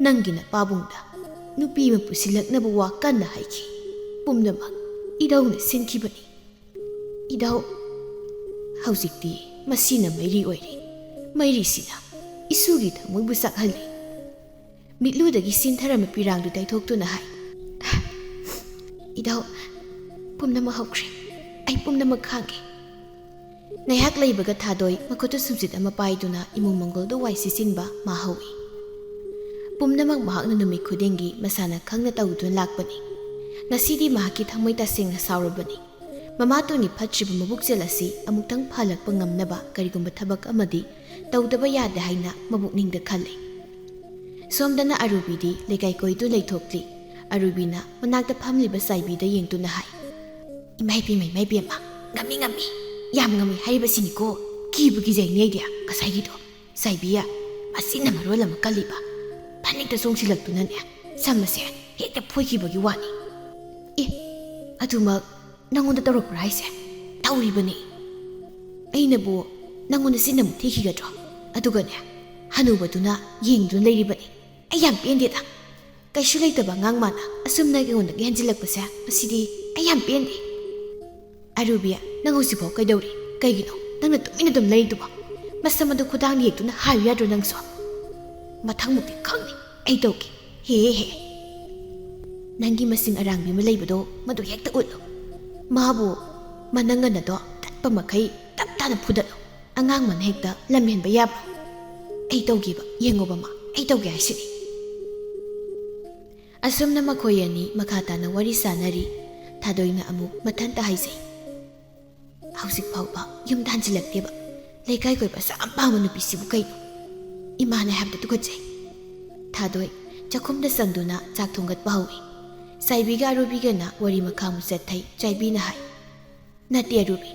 ꯅꯪꯒꯤ ꯅꯄꯥꯕꯨꯡꯗ ꯅꯨꯄꯤ ꯑꯃ ꯄꯨꯁꯤꯜꯂꯛꯅꯕ ꯋꯥ ꯀꯟꯅ ꯍꯥꯏꯈꯤ꯫ ꯄꯨꯝꯅꯃꯛ ꯏꯙꯧꯅ ꯁꯤꯟꯈꯤꯕꯅꯤ꯫ ꯏꯙꯧ, ꯍꯧꯖꯤꯛꯇꯤ ꯃꯁꯤꯅ ꯃꯩꯔꯤ ꯑꯣꯏꯔꯦ꯫ ꯃꯩꯔꯤꯁꯤꯅ ꯏꯁꯨꯒꯤ ꯊꯃꯣꯏꯕꯨ ꯆꯥꯛꯍꯜꯂꯤ꯫ ꯃꯤꯠꯂꯨꯗꯒꯤ ꯁꯤꯟꯊꯔꯝꯕ ꯄꯤꯔꯥꯡꯗꯨ ꯇꯩꯊꯣꯛꯇꯨꯅ ꯍꯥꯏ, "ꯏꯙꯧ, ꯄꯨꯝꯅꯃꯛ ꯍꯧꯈ꯭ꯔꯦ꯫ ꯑꯩ ꯄꯨꯝꯅꯃꯛ ꯈꯥꯡꯒꯦ"꯫ ꯉꯥꯏꯍꯥꯛ ꯂꯩꯕꯒ ꯊꯥꯗꯣꯏ ꯃꯈꯨꯠꯇ ꯁꯨꯝꯆꯤꯠ ꯑꯃ ꯄꯥꯏꯗꯨꯅ ꯏꯃꯨꯡ ꯃꯪꯒꯣꯜꯗ ꯋꯥꯏ ꯁꯤꯠꯆꯤꯟꯕ ꯃꯥ ꯍꯧꯏ꯫ ꯄꯨꯝꯅꯃꯛ ꯃꯍꯥꯛꯅ ꯅꯨꯃꯤꯠ ꯈꯨꯗꯤꯡꯒꯤ ꯃꯁꯥꯅ ꯈꯪꯅ ꯇꯧꯗꯨꯅ ꯂꯥꯛꯄꯅꯤ꯫ ꯉꯁꯤꯗꯤ ꯃꯍꯥꯛꯀꯤ ꯊꯃꯣꯏ ꯇꯁꯦꯡꯅ ꯁꯥꯎꯔꯕꯅꯤ꯫ ꯃꯃꯥꯇꯣꯟꯒꯤ ꯐꯠꯇ꯭ꯔꯤꯕ ꯃꯕꯨꯛꯆꯦꯜ ꯑꯁꯤ ꯑꯃꯨꯛꯇꯪ ꯐꯍꯜꯂꯛꯄ ꯉꯝꯅꯕ ꯀꯔꯤꯒꯨꯝꯕ ꯊꯕꯛ ꯑꯃꯗꯤ ꯇꯧꯗꯕ ꯌꯥꯗꯦ ꯍꯥꯏꯅ ꯃꯕꯨꯛꯅꯤꯡꯗ ꯈꯜꯂꯤ꯫ ꯁꯣꯝꯗꯅ ꯑꯔꯨꯕꯤꯗꯤ ꯂꯩꯀꯥꯏ ꯀꯣꯏꯗꯨꯅ ꯂꯩꯊꯣꯛꯂꯤ꯫ ꯑꯔꯨꯕꯤꯅ ꯃꯅꯥꯛꯇ ꯐꯝꯂꯤꯕ ꯆꯥꯏꯕꯤꯗ ꯌꯦꯡꯗꯨꯅ ꯍꯥꯏ, "ꯏꯃꯥ ꯏꯄꯦꯝꯃ, ꯏꯃꯥ ꯏꯄꯦꯝꯃ, ꯉꯝꯃꯤ, ꯉꯝꯃꯤ, ꯌꯥꯝ ꯉꯝꯃꯤ ꯍꯥꯏꯔꯤꯕꯁꯤꯅꯤꯀꯣ꯫ ꯀꯤꯕꯨ ꯀꯤꯖꯩꯅꯦ ꯑꯩꯗꯤ ꯉꯁꯥꯏꯒꯤꯗꯣ꯫ ꯆꯥꯏꯕꯤꯌꯦ, ꯃꯁꯤꯅ ꯃꯔꯣꯜ ꯑꯃ ꯀꯜꯂꯤꯕ꯫ ꯐꯅꯦꯛꯇ ꯆꯣꯡꯁꯤꯜꯂꯛꯇꯨꯅꯅꯦ, ꯁꯝ ꯑꯁꯦ ꯍꯦꯛꯇ ꯐꯣꯏꯈꯤꯕꯒꯤ ꯋꯥꯅꯤ"꯫ "ꯑꯦ, ꯑꯗꯨꯃꯛ ꯅꯪꯉꯣꯟꯗ ꯇꯧꯔꯛꯄ꯭ꯔꯥ ꯍꯥꯏꯁꯦ?" "ꯇꯧꯔꯤꯕꯅꯤ꯫ ꯑꯩꯅꯕꯨ ꯅꯪꯉꯣꯟꯗ ꯆꯤꯟ ꯑꯃꯨꯛ ꯊꯤꯈꯤꯒꯗ꯭ꯔꯣ? ꯑꯗꯨꯒꯅꯦ, ꯍꯅꯨꯕꯗꯨꯅ ꯌꯦꯡꯗꯨꯅ ꯂꯩꯔꯤꯕꯅꯤ꯫ ꯑꯩ ꯌꯥꯝ ꯄꯦꯟꯗꯦꯗ꯫ ꯀꯩꯁꯨ ꯂꯩꯇꯕ ꯑꯉꯥꯡ ꯃꯥꯅ ꯑꯁꯨꯝꯅ ꯑꯩꯉꯣꯟꯗꯒꯤ ꯍꯦꯟꯖꯤꯜꯂꯛꯄꯁꯦ, ꯃꯁꯤꯗꯤ ꯑꯩ ꯌꯥꯝ ꯄꯦꯟꯗꯦ"꯫ "ꯑꯔꯨꯕꯤ, ꯅꯪ ꯍꯧꯖꯤꯛꯐꯥꯎ ꯀꯩꯗꯧꯔꯤ? ꯀꯩꯒꯤꯅꯣ ꯅꯪꯅ ꯇꯨꯃꯤꯟꯅ ꯑꯗꯨꯝ ꯂꯩꯔꯤꯗꯨꯕꯣ? ꯃꯁꯝ ꯑꯗꯨ ꯈꯨꯗꯥꯡꯗ ꯌꯦꯛꯇꯨꯅ ꯍꯥꯏꯌꯨ ꯌꯥꯗ꯭ꯔꯣ ꯅꯪꯁꯨ? ꯃꯊꯪꯃꯨꯛꯇꯤ ꯈꯪꯅꯤ ꯑꯩ ꯇꯧꯒꯦ꯫ ꯍꯦ ꯍꯦ꯫ ꯅꯪꯒꯤ ꯃꯁꯤꯡ ꯑꯔꯥꯡꯕꯤ ꯑꯃ ꯂꯩꯕꯗꯣ, ꯃꯗꯨ ꯍꯦꯛꯇ ꯎꯠꯂꯨ꯫ ꯃꯥꯕꯨ ꯃꯅꯪꯒꯟ ꯑꯗꯣ ꯇꯠꯄ ꯃꯈꯩ ꯇꯞ ꯇꯥꯅ ꯐꯨꯗꯠꯂꯨ꯫ ꯑꯉꯥꯡ ꯃꯥꯅ ꯍꯦꯛꯇ ꯂꯝꯍꯦꯟꯕ ꯌꯥꯕ꯭ꯔꯣ? ꯑꯩ ꯇꯧꯒꯦꯕ, ꯌꯦꯡꯉꯣꯕ ꯃꯥ, ꯑꯩ ꯇꯧꯒꯦ ꯍꯥꯏꯁꯤꯗꯤ"꯫ ꯑꯁꯨꯝꯅ ꯃꯈꯣꯏ ꯑꯅꯤ ꯃꯈꯥ ꯇꯥꯅ ꯋꯥꯔꯤ ꯁꯥꯅꯔꯤ꯫ ꯊꯥꯗꯣꯏꯅ ꯑꯃꯨꯛ ꯃꯊꯟꯇ ꯍꯥꯏꯖꯩ, "ꯍꯧꯖꯤꯛ ꯐꯥꯎꯕ ꯌꯨꯝꯗ ꯍꯟꯖꯤꯜꯂꯛꯇꯦꯕ꯫ ꯂꯩꯀꯥꯏ ꯀꯣꯏꯕ ꯑꯁꯨꯛ ꯌꯥꯝ ꯄꯥꯝꯕ ꯅꯨꯄꯤꯁꯤꯕꯨ ꯀꯩꯅꯣ? ꯏꯃꯥꯅꯦ ꯍꯥꯏꯕꯗ ꯇꯨꯀꯠꯆꯩ"꯫ ꯊꯥꯗꯣꯏ ꯆꯥꯛꯈꯨꯝꯗ ꯆꯪꯗꯨꯅ ꯆꯥꯛ ꯊꯣꯡꯒꯠꯄ ꯍꯧꯏ꯫ ꯆꯥꯏꯕꯤꯒ ꯑꯔꯨꯕꯤꯒꯅ ꯋꯥꯔꯤ ꯃꯈꯥ ꯑꯃꯨꯛ ꯆꯠꯊꯩ꯫ ꯆꯥꯏꯕꯤꯅ ꯍꯥꯏ, "ꯅꯠꯇꯦ ꯑꯔꯨꯕꯤ,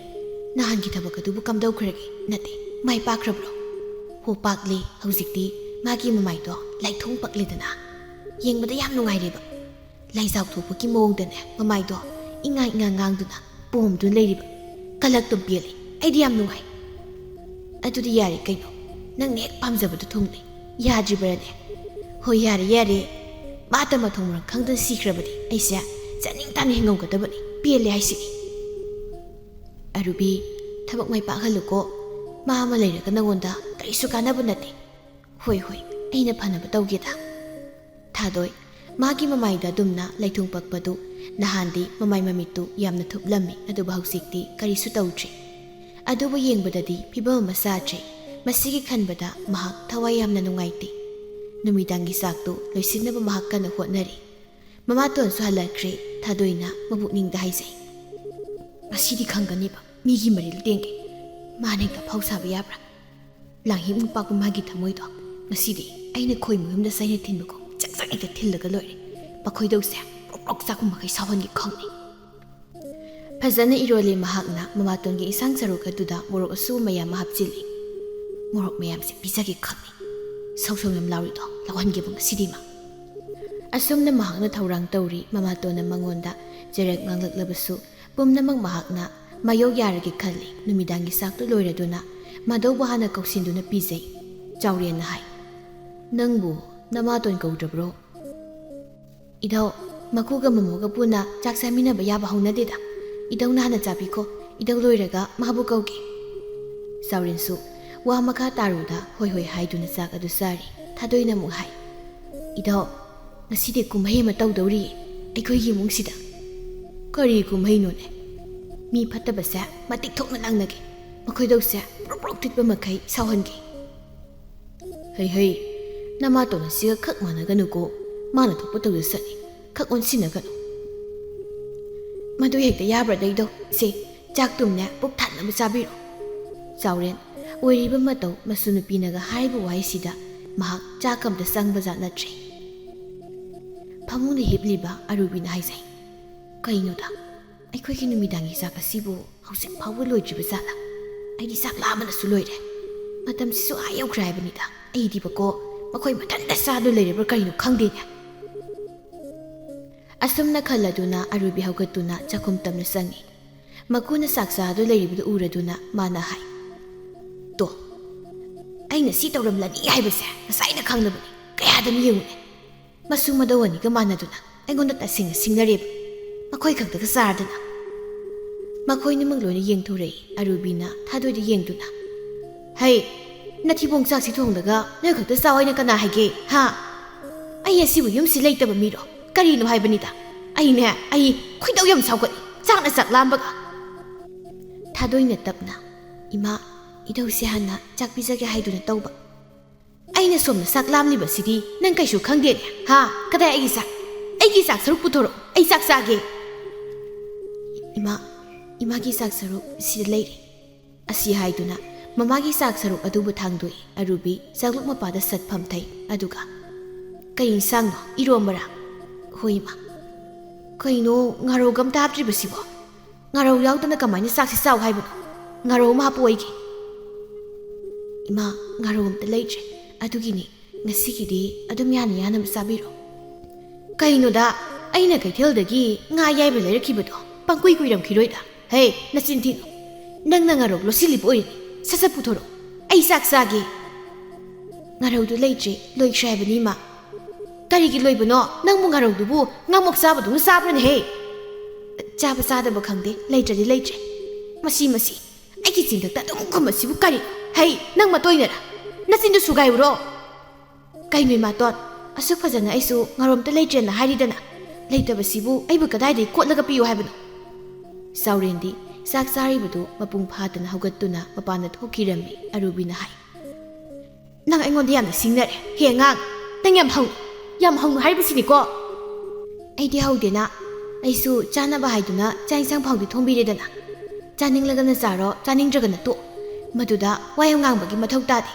ꯅꯍꯥꯟꯒꯤ ꯊꯕꯛ ꯑꯗꯨꯕꯨ ꯀꯝꯗꯧꯈ꯭ꯔꯒꯦ? ꯅꯠꯇꯦ, ꯃꯥꯏ ꯄꯥꯛꯈ꯭ꯔꯕ꯭ꯔꯣ?" "ꯍꯣ, ꯄꯥꯛꯂꯦ꯫ ꯍꯧꯖꯤꯛꯇꯤ ꯃꯥꯒꯤ ꯃꯃꯥꯏꯗꯣ ꯂꯥꯏꯊꯣꯡ ꯄꯛꯂꯦꯗꯅ꯫ ꯌꯦꯡꯕꯗ ꯌꯥꯝ ꯅꯨꯡꯉꯥꯏꯔꯦꯕ꯫ ꯂꯥꯏꯖꯥꯎ ꯊꯣꯛꯄꯒꯤ ꯃꯑꯣꯡꯗꯅꯦ ꯃꯃꯥꯏꯗꯣ ꯏꯉꯥꯡ ꯏꯉꯥꯡ ꯉꯥꯡꯗꯨꯅ ꯄꯣꯝꯗꯨꯅ ꯂꯩꯔꯤꯕ꯫ ꯀꯂꯛꯇꯨꯝ ꯄꯦꯜꯂꯦ꯫ ꯑꯩꯗꯤ ꯌꯥꯝ ꯅꯨꯡꯉꯥꯏ"꯫ "ꯑꯗꯨꯗꯤ ꯌꯥꯔꯦ ꯀꯩꯅꯣ, ꯅꯪꯅ ꯍꯦꯛ ꯄꯥꯝꯖꯕꯗꯨ ꯊꯨꯡꯅ ꯌꯥꯗ꯭ꯔꯤꯕ꯭ꯔꯥꯅꯦ?" "ꯍꯣꯏ, ꯌꯥꯔꯦ, ꯌꯥꯔꯦ꯫ ꯃꯥꯇ ꯃꯊꯣꯡ ꯃꯔꯝ ꯈꯪꯗꯅ ꯁꯤꯈ꯭ꯔꯕꯗꯤ ꯑꯩꯁꯦ ꯆꯥꯅꯤꯡ ꯇꯥꯅ ꯍꯤꯡꯉꯝꯒꯗꯕꯅꯤ꯫ ꯄꯦꯜꯂꯦ ꯍꯥꯏꯁꯤꯗꯤ"꯫ "ꯑꯔꯨꯕꯤ, ꯊꯕꯛ ꯃꯥꯏ ꯄꯥꯛꯍꯜꯂꯨꯀꯣ꯫ ꯃꯥ ꯑꯃ ꯂꯩꯔꯒ ꯅꯉꯣꯟꯗ ꯀꯔꯤꯁꯨ ꯀꯥꯟꯅꯕ ꯅꯠꯇꯦ"꯫ "ꯍꯣꯏ, ꯍꯣꯏ, ꯑꯩꯅ ꯐꯅꯕ ꯇꯧꯒꯦꯗ"꯫ ꯊꯥꯗꯣꯏ ꯃꯥꯒꯤ ꯃꯃꯥꯏꯗ ꯑꯗꯨꯝꯅ ꯂꯩꯊꯨꯡ ꯄꯛꯄꯗꯨ ꯅꯍꯥꯟꯗꯤ ꯃꯃꯥꯏ ꯃꯃꯤꯠꯇꯨ ꯌꯥꯝꯅ ꯊꯨꯞꯂꯝꯃꯤ, ꯑꯗꯨꯕꯨ ꯍꯧꯖꯤꯛꯇꯤ ꯀꯔꯤꯁꯨ ꯇꯧꯗ꯭ꯔꯦ꯫ ꯑꯗꯨꯕꯨ ꯌꯦꯡꯕꯗꯗꯤ ꯐꯤꯕꯝ ꯑꯃ ꯆꯥꯗ꯭ꯔꯦ꯫ ꯃꯁꯤꯒꯤ ꯈꯟꯕꯗ ꯃꯍꯥꯛ ꯊꯋꯥꯏ ꯌꯥꯝꯅ ꯅꯨꯡꯉꯥꯏꯇꯦ꯫ ꯅꯨꯃꯤꯗꯥꯡꯒꯤ ꯆꯥꯛꯇꯨ ꯂꯣꯏꯁꯤꯟꯅꯕ ꯃꯍꯥꯛ ꯀꯟꯅ ꯍꯣꯠꯅꯔꯤ꯫ ꯃꯃꯥꯇꯣꯟꯁꯨ ꯍꯜꯂꯛꯈ꯭ꯔꯦ꯫ ꯊꯥꯗꯣꯏꯅ ꯃꯕꯨꯛꯅꯤꯡꯗ ꯍꯥꯏꯖꯩ, "ꯉꯁꯤꯗꯤ ꯈꯪꯒꯅꯤꯕ ꯃꯤꯒꯤ ꯃꯔꯤꯜ ꯇꯦꯡꯒꯦ꯫ ꯃꯥꯅ ꯍꯦꯛꯇ ꯐꯥꯎ ꯁꯥꯕ ꯌꯥꯕ꯭ꯔꯥ? ꯂꯥꯡꯍꯤꯡ ꯄꯥꯛꯄ ꯃꯥꯒꯤ ꯊꯃꯣꯏꯗꯣ ꯉꯁꯤꯗꯤ ꯑꯩꯅ ꯈꯣꯏ ꯃꯌꯨꯝꯗ ꯆꯩꯅ ꯊꯤꯟꯕꯒꯨꯝ ꯆꯥꯛ ꯆꯥꯛ ꯍꯦꯛꯇ ꯊꯤꯜꯂꯒ ꯂꯣꯏꯔꯦ꯫ ꯃꯈꯣꯏꯗꯧꯁꯦ ꯄ꯭ꯔꯣꯛ ꯄ꯭ꯔꯣꯛ ꯆꯥꯛꯄ ꯃꯈꯩ ꯁꯥꯎꯍꯟꯒꯦ ꯈꯪꯅꯤ"꯫ ꯐꯖꯅ ꯏꯔꯣꯜꯂꯤ ꯃꯍꯥꯛꯅ꯫ ꯃꯃꯥꯇꯣꯟꯒꯤ ꯏꯟꯁꯥꯡ ꯁꯔꯨꯛ ꯑꯗꯨꯗ ꯃꯣꯔꯣꯛ ꯑꯁꯨꯕ ꯃꯌꯥꯝ ꯑꯃ ꯍꯥꯞꯆꯤꯜꯂꯤ꯫ "ꯃꯣꯔꯣꯛ ꯃꯌꯥꯝꯁꯦ ꯄꯤꯖꯒꯦ ꯈꯪꯅꯤ꯫ ꯁꯧ ꯁꯧ ꯌꯥꯝ ꯂꯥꯎꯔꯤꯗꯣ ꯂꯧꯍꯟꯒꯦꯕꯨ ꯉꯁꯤꯗꯤ ꯃꯥ"꯫ ꯑꯁꯨꯝꯅ ꯃꯍꯥꯛꯅ ꯊꯧꯔꯥꯡ ꯇꯧꯔꯤ꯫ ꯃꯃꯥꯇꯣꯟꯅ ꯃꯉꯣꯟꯗ ꯆꯩꯔꯛ ꯉꯥꯡꯂꯛꯂꯕꯁꯨ ꯄꯨꯝꯅꯃꯛ ꯃꯍꯥꯛꯅ ꯃꯥꯌꯣꯛ ꯌꯥꯔꯒꯦ ꯈꯜꯂꯤ꯫ ꯅꯨꯃꯤꯗꯥꯡꯒꯤ ꯆꯥꯛꯇꯨ ꯂꯣꯏꯔꯗꯨꯅ ꯃꯥꯙꯧꯕꯨ ꯍꯥꯟꯅ ꯀꯧꯁꯤꯟꯗꯨꯅ ꯄꯤꯖꯩ꯫ ꯆꯥꯎꯔꯦꯟꯅ ꯍꯥꯏ, "ꯅꯪꯕꯨ ꯅꯃꯥꯇꯣꯟ ꯀꯧꯗ꯭ꯔꯕ꯭ꯔꯣ?" "ꯏꯙꯧ, ꯃꯀꯨꯒ ꯃꯃꯣꯒ ꯄꯨꯟꯅ ꯆꯥꯛ ꯆꯥꯃꯤꯟꯅꯕ ꯌꯥꯕ ꯍꯧꯅꯗꯦꯗ꯫ ꯏꯙꯧꯅ ꯍꯥꯟꯅ ꯆꯥꯕꯤꯈꯣ, ꯏꯙꯧ ꯂꯣꯏꯔꯒ ꯃꯥꯕꯨ ꯀꯧꯒꯦ"꯫ ꯆꯥꯎꯔꯦꯟꯁꯨ ꯋꯥ ꯃꯈꯥ ꯇꯥꯔꯨꯗ ꯍꯣꯏ ꯍꯣꯏ ꯍꯥꯏꯗꯨꯅ ꯆꯥꯛ ꯑꯗꯨ ꯆꯥꯔꯤ꯫ ꯊꯥꯗꯣꯏꯅ ꯑꯃꯨꯛ ꯍꯥꯏ, "ꯏꯙꯧ, ꯉꯁꯤꯗꯤ ꯀꯨꯝꯍꯩ ꯑꯃ ꯇꯧꯗꯧꯔꯤꯌꯦ ꯑꯩꯈꯣꯏꯒꯤ ꯏꯃꯨꯡꯁꯤꯗ"꯫ "ꯀꯔꯤ ꯀꯨꯝꯍꯩꯅꯣꯅꯦ?" "ꯃꯤ ꯐꯠꯇꯕꯁꯦ ꯃꯇꯤꯛ ꯊꯣꯛꯅ ꯂꯥꯡꯅꯒꯦ꯫ ꯃꯈꯣꯏꯗꯧꯁꯦ ꯄ꯭ꯔꯣꯛ ꯄ꯭ꯔꯣꯛ ꯊꯤꯠꯄ ꯃꯈꯩ ꯁꯥꯎꯍꯟꯒꯦ"꯫ "ꯍꯩ ꯍꯩ, ꯅꯃꯥꯇꯣꯟ ꯑꯁꯤꯒ ꯈꯛ ꯃꯥꯟꯅꯒꯅꯨꯀꯣ꯫ ꯃꯥꯅ ꯊꯣꯛꯄ ꯇꯧꯖꯁꯅꯤ, ꯈꯛ ꯑꯣꯟꯁꯤꯟꯅꯒꯅꯨ"꯫ "ꯃꯗꯨ ꯍꯦꯛꯇ ꯌꯥꯕ꯭ꯔꯥ ꯗꯩꯗꯧ? ꯁꯦ, ꯆꯥꯛꯇꯨꯝꯅꯦ ꯄꯨꯛ ꯊꯟꯅꯕ ꯆꯥꯕꯤꯔꯣ꯫" ꯆꯥꯎꯔꯦꯟ ꯑꯣꯏꯔꯤꯕ ꯃꯇꯧ ꯃꯁꯨ ꯅꯨꯄꯤꯅꯒ ꯍꯥꯏꯔꯤꯕ ꯋꯥꯍꯩꯁꯤꯗ ꯃꯍꯥꯛ ꯆꯥꯛ ꯑꯝꯇ ꯆꯪꯕꯖꯥꯠ ꯅꯠꯇ꯭ꯔꯦ꯫ ꯐꯃꯨꯡꯗ ꯍꯤꯞꯂꯤꯕ ꯑꯔꯨꯕꯤꯅ ꯍꯥꯏꯖꯩ, "ꯀꯩꯅꯣꯗ, ꯑꯩꯈꯣꯏꯒꯤ ꯅꯨꯃꯤꯗꯥꯡꯒꯤ ꯆꯥꯛ ꯑꯁꯤꯕꯨ ꯍꯧꯖꯤꯛ ꯐꯥꯎꯕ ꯂꯣꯏꯗ꯭ꯔꯤꯕ ꯖꯥꯠꯂꯥ? ꯑꯩꯗꯤ ꯆꯥꯛ ꯂꯥꯝꯕꯅꯁꯨ ꯂꯣꯏꯔꯦ꯫ ꯃꯇꯝꯁꯤꯁꯨ ꯑꯥ ꯌꯧꯈ꯭ꯔꯦ ꯍꯥꯏꯕꯅꯤꯗ꯫ ꯑꯩꯗꯤꯕꯀꯣ, ꯃꯈꯣꯏ ꯃꯊꯟꯇ ꯆꯥꯗꯨ ꯂꯩꯔꯕ꯭ꯔꯥ ꯀꯔꯤꯅꯣ ꯈꯪꯗꯦꯅꯦ꯫" ꯑꯁꯨꯝꯅ ꯈꯜꯂꯗꯨꯅ ꯑꯔꯨꯕꯤ ꯍꯧꯒꯠꯇꯨꯅ ꯆꯥꯛꯈꯨꯝ ꯇꯝꯅ ꯆꯪꯉꯤ꯫ ꯃꯀꯨꯅ ꯆꯥꯛ ꯆꯥꯗꯨ ꯂꯩꯔꯤꯕꯗꯨ ꯎꯔꯗꯨꯅ ꯃꯥꯅ ꯍꯥꯏ, "ꯇꯣ, ꯑꯩꯅ ꯁꯤ ꯇꯧꯔꯝꯂꯅꯤ ꯍꯥꯏꯕꯁꯦ ꯉꯁꯥꯏꯅ ꯈꯪꯂꯕꯅꯤ꯫ ꯀꯌꯥꯗꯅ ꯌꯦꯡꯉꯨꯅꯦ꯫ ꯃꯁꯨ ꯃꯗꯧ ꯑꯅꯤꯒ ꯃꯥꯟꯅꯗꯨꯅ ꯑꯩꯉꯣꯟꯗ ꯇꯁꯦꯡꯅ ꯁꯤꯡꯅꯔꯦꯕ꯫ ꯃꯈꯣꯏ ꯈꯛꯇꯒ ꯆꯥꯔꯗꯅ꯫" ꯃꯈꯣꯏꯅꯤꯃꯛ ꯂꯣꯏꯅ ꯌꯦꯡꯊꯣꯔꯛꯏ꯫ ꯑꯔꯨꯕꯤꯅ ꯊꯥꯗꯣꯏꯗ ꯌꯦꯡꯗꯨꯅ, "ꯍꯩ, ꯅꯊꯤꯕꯣꯡ ꯆꯥꯛꯁꯤ ꯊꯣꯡꯂꯒ ꯅꯣꯏ ꯈꯛꯇ ꯆꯥꯎ ꯍꯥꯏꯅ ꯀꯅꯥ ꯍꯥꯏꯒꯦ, ꯍꯥ? ꯑꯩ ꯑꯁꯤꯕꯨ ꯌꯨꯝꯁꯤ ꯂꯩꯇꯕ ꯃꯤꯔꯣ? ꯀꯔꯤꯅꯣ ꯍꯥꯏꯕꯅꯤꯗ? ꯑꯩꯅꯦ, ꯑꯩ ꯈꯣꯏꯗꯧ ꯌꯥꯝ ꯁꯥꯎꯒꯠꯂꯤ, ꯆꯥꯛꯅ ꯆꯥꯛ ꯂꯥꯝꯕꯒ꯫" ꯊꯥꯗꯣꯏꯅ ꯇꯞꯅ, "ꯏꯃꯥ, ꯏꯙꯧꯁꯦ ꯍꯥꯟꯅ ꯆꯥꯛ ꯄꯤꯖꯒꯦ ꯍꯥꯏꯗꯨꯅ ꯇꯧꯕ꯫ ꯑꯩꯅ ꯁꯣꯝꯗ ꯆꯥꯛ ꯂꯥꯝꯂꯤꯕꯁꯤꯗꯤ ꯅꯪ ꯀꯩꯁꯨ ꯈꯪꯗꯦꯅꯦ, ꯍꯥ? ꯀꯗꯥꯏ ꯑꯩꯒꯤ ꯆꯥꯛ? ꯑꯩꯒꯤ ꯆꯥꯛ ꯁꯔꯨꯛ ꯄꯨꯊꯣꯔꯛꯑꯣ, ꯑꯩ ꯆꯥꯛ ꯆꯥꯒꯦ꯫" "ꯏꯃꯥ, ꯏꯃꯥꯒꯤ ꯆꯥꯛ ꯁꯔꯨꯛ ꯁꯤꯗ ꯂꯩꯔꯦ꯫" ꯑꯁꯤ ꯍꯥꯏꯗꯨꯅ ꯃꯃꯥꯒꯤ ꯆꯥꯛ ꯁꯔꯨꯛ ꯑꯗꯨꯕꯨ ꯊꯥꯡꯗꯣꯛꯏ꯫ ꯑꯔꯨꯕꯤ ꯆꯥꯛꯂꯨꯛ ꯃꯄꯥꯗ ꯁꯠ ꯐꯝꯊꯩ꯫ ꯑꯗꯨꯒ, "ꯀꯩ ꯏꯟꯁꯥꯡꯅꯣ? ꯏꯔꯣꯝꯕꯔꯥ?" "ꯍꯣꯏ, ꯏꯃꯥ꯫" "ꯀꯩꯅꯣ, ꯉꯥꯔꯧꯒ ꯑꯝꯇ ꯍꯥꯞꯇ꯭ꯔꯤꯕꯁꯤꯕꯣ? ꯉꯥꯔꯧ ꯌꯥꯎꯗꯅ ꯀꯃꯥꯏꯅ ꯆꯥꯛꯁꯤ ꯆꯥꯎ ꯍꯥꯏꯕꯅꯣ? ꯉꯥꯔꯧ ꯑꯃ ꯍꯥꯞꯄꯨ ꯑꯩꯒꯤ꯫" "ꯏꯃꯥ, ꯉꯥꯔꯧ ꯑꯝꯇ ꯂꯩꯇ꯭ꯔꯦ, ꯑꯗꯨꯒꯤꯅꯤ ꯉꯁꯤꯒꯤꯗꯤ ꯑꯗꯨꯝ ꯌꯥꯅ ꯌꯥꯅꯕ ꯆꯥꯕꯤꯔꯣ꯫" "ꯀꯩꯅꯣꯗ, ꯑꯩꯅ ꯀꯩꯊꯦꯜꯗꯒꯤ ꯉꯥ ꯑꯌꯥꯏꯕ ꯂꯩꯔꯛꯈꯤꯕꯗꯣ ꯄꯪꯀꯨꯏ ꯀꯨꯏꯔꯝꯈꯤꯔꯣꯏꯗ꯫ ꯍꯦ, ꯅꯆꯤꯟ ꯊꯤꯅꯨ꯫ ꯅꯪꯅ ꯉꯥꯔꯧ ꯂꯣꯠꯁꯤꯜꯂꯤꯕ ꯑꯣꯏꯔꯗꯤ ꯁꯠ ꯁꯠ ꯄꯨꯊꯣꯔꯛꯑꯣ, ꯑꯩ ꯆꯥꯛ ꯆꯥꯒꯦ꯫" "ꯉꯥꯔꯧꯗꯨ ꯂꯩꯇ꯭ꯔꯦ, ꯂꯣꯏꯈ꯭ꯔꯦ ꯍꯥꯏꯕꯅꯤ, ꯏꯃꯥ꯫" "ꯀꯔꯤꯒꯤ ꯂꯣꯏꯕꯅꯣ? ꯅꯪꯕꯨ ꯉꯥꯔꯧꯗꯨꯕꯨ ꯉꯥꯃꯣꯛ ꯆꯥꯕꯗꯧꯅ ꯆꯥꯕ꯭ꯔꯅꯦꯍꯦ?" "ꯆꯥꯕ ꯆꯥꯗꯕ ꯈꯪꯗꯦ, ꯂꯩꯇ꯭ꯔꯗꯤ ꯂꯩꯇ꯭ꯔꯦ꯫ ꯃꯁꯤ, ꯃꯁꯤ, ꯑꯩꯒꯤ ꯆꯤꯟꯗꯛꯇ ꯑꯗꯨꯝ ꯈꯨꯝꯕꯁꯤꯕꯨ ꯀꯔꯤ? ꯍꯩ, ꯅꯪ ꯃꯇꯣꯏꯅꯔ? ꯅꯆꯤꯟꯗꯨ ꯁꯨꯒꯥꯏꯔꯨꯔꯣ꯫" "ꯀꯩꯅꯣ ꯏꯃꯥꯇꯣꯟ, ꯑꯁꯨꯛ ꯐꯖꯅ ꯑꯩꯁꯨ ꯉꯥꯔꯣꯝꯇ ꯂꯩꯇ꯭ꯔꯦꯅ ꯍꯥꯏꯔꯤꯗꯅ, ꯂꯩꯇꯕꯁꯤꯕꯨ ꯑꯩꯕꯨ ꯀꯗꯥꯏꯗꯒꯤ ꯀꯣꯠꯂꯒ ꯄꯤꯌꯨ ꯍꯥꯏꯕꯅꯣ?" ꯆꯥꯎꯔꯦꯟꯗꯤ ꯆꯥꯛ ꯆꯥꯔꯤꯕꯗꯨ ꯃꯄꯨꯡ ꯐꯥꯗꯅ ꯍꯧꯒꯠꯇꯨꯅ ꯃꯄꯥꯟꯗ ꯊꯣꯛꯈꯤꯔꯝꯃꯤ꯫ ꯑꯔꯨꯕꯤꯅ ꯍꯥꯏ, "ꯅꯪ ꯑꯩꯉꯣꯟꯗ ꯌꯥꯝꯅ ꯁꯤꯡꯅꯔꯦ꯫ ꯍꯦ ꯑꯉꯥꯡ, ꯅꯪ ꯌꯥꯝ ꯍꯧ-, ꯌꯥꯝ ꯍꯧꯅꯨ ꯍꯥꯏꯔꯤꯕꯁꯤꯅꯤꯀꯣ꯫" "ꯑꯩꯗꯤ ꯍꯧꯗꯦꯅ, ꯑꯩꯁꯨ ꯆꯥꯅꯕ ꯍꯥꯏꯗꯨꯅ ꯆꯥꯛ ꯏꯟꯁꯥꯡ ꯐꯥꯎꯗꯤ ꯊꯣꯡꯕꯤꯔꯦꯗꯅ꯫ ꯆꯥꯅꯤꯡꯂꯒꯅ ꯆꯥꯔꯣ, ꯆꯥꯅꯤꯡꯗ꯭ꯔꯒꯅ ꯇꯣꯛ꯫ ꯃꯗꯨꯗ ꯋꯥ ꯌꯥꯝ ꯉꯥꯡꯕꯒꯤ ꯃꯊꯧ ꯇꯥꯗꯦ꯫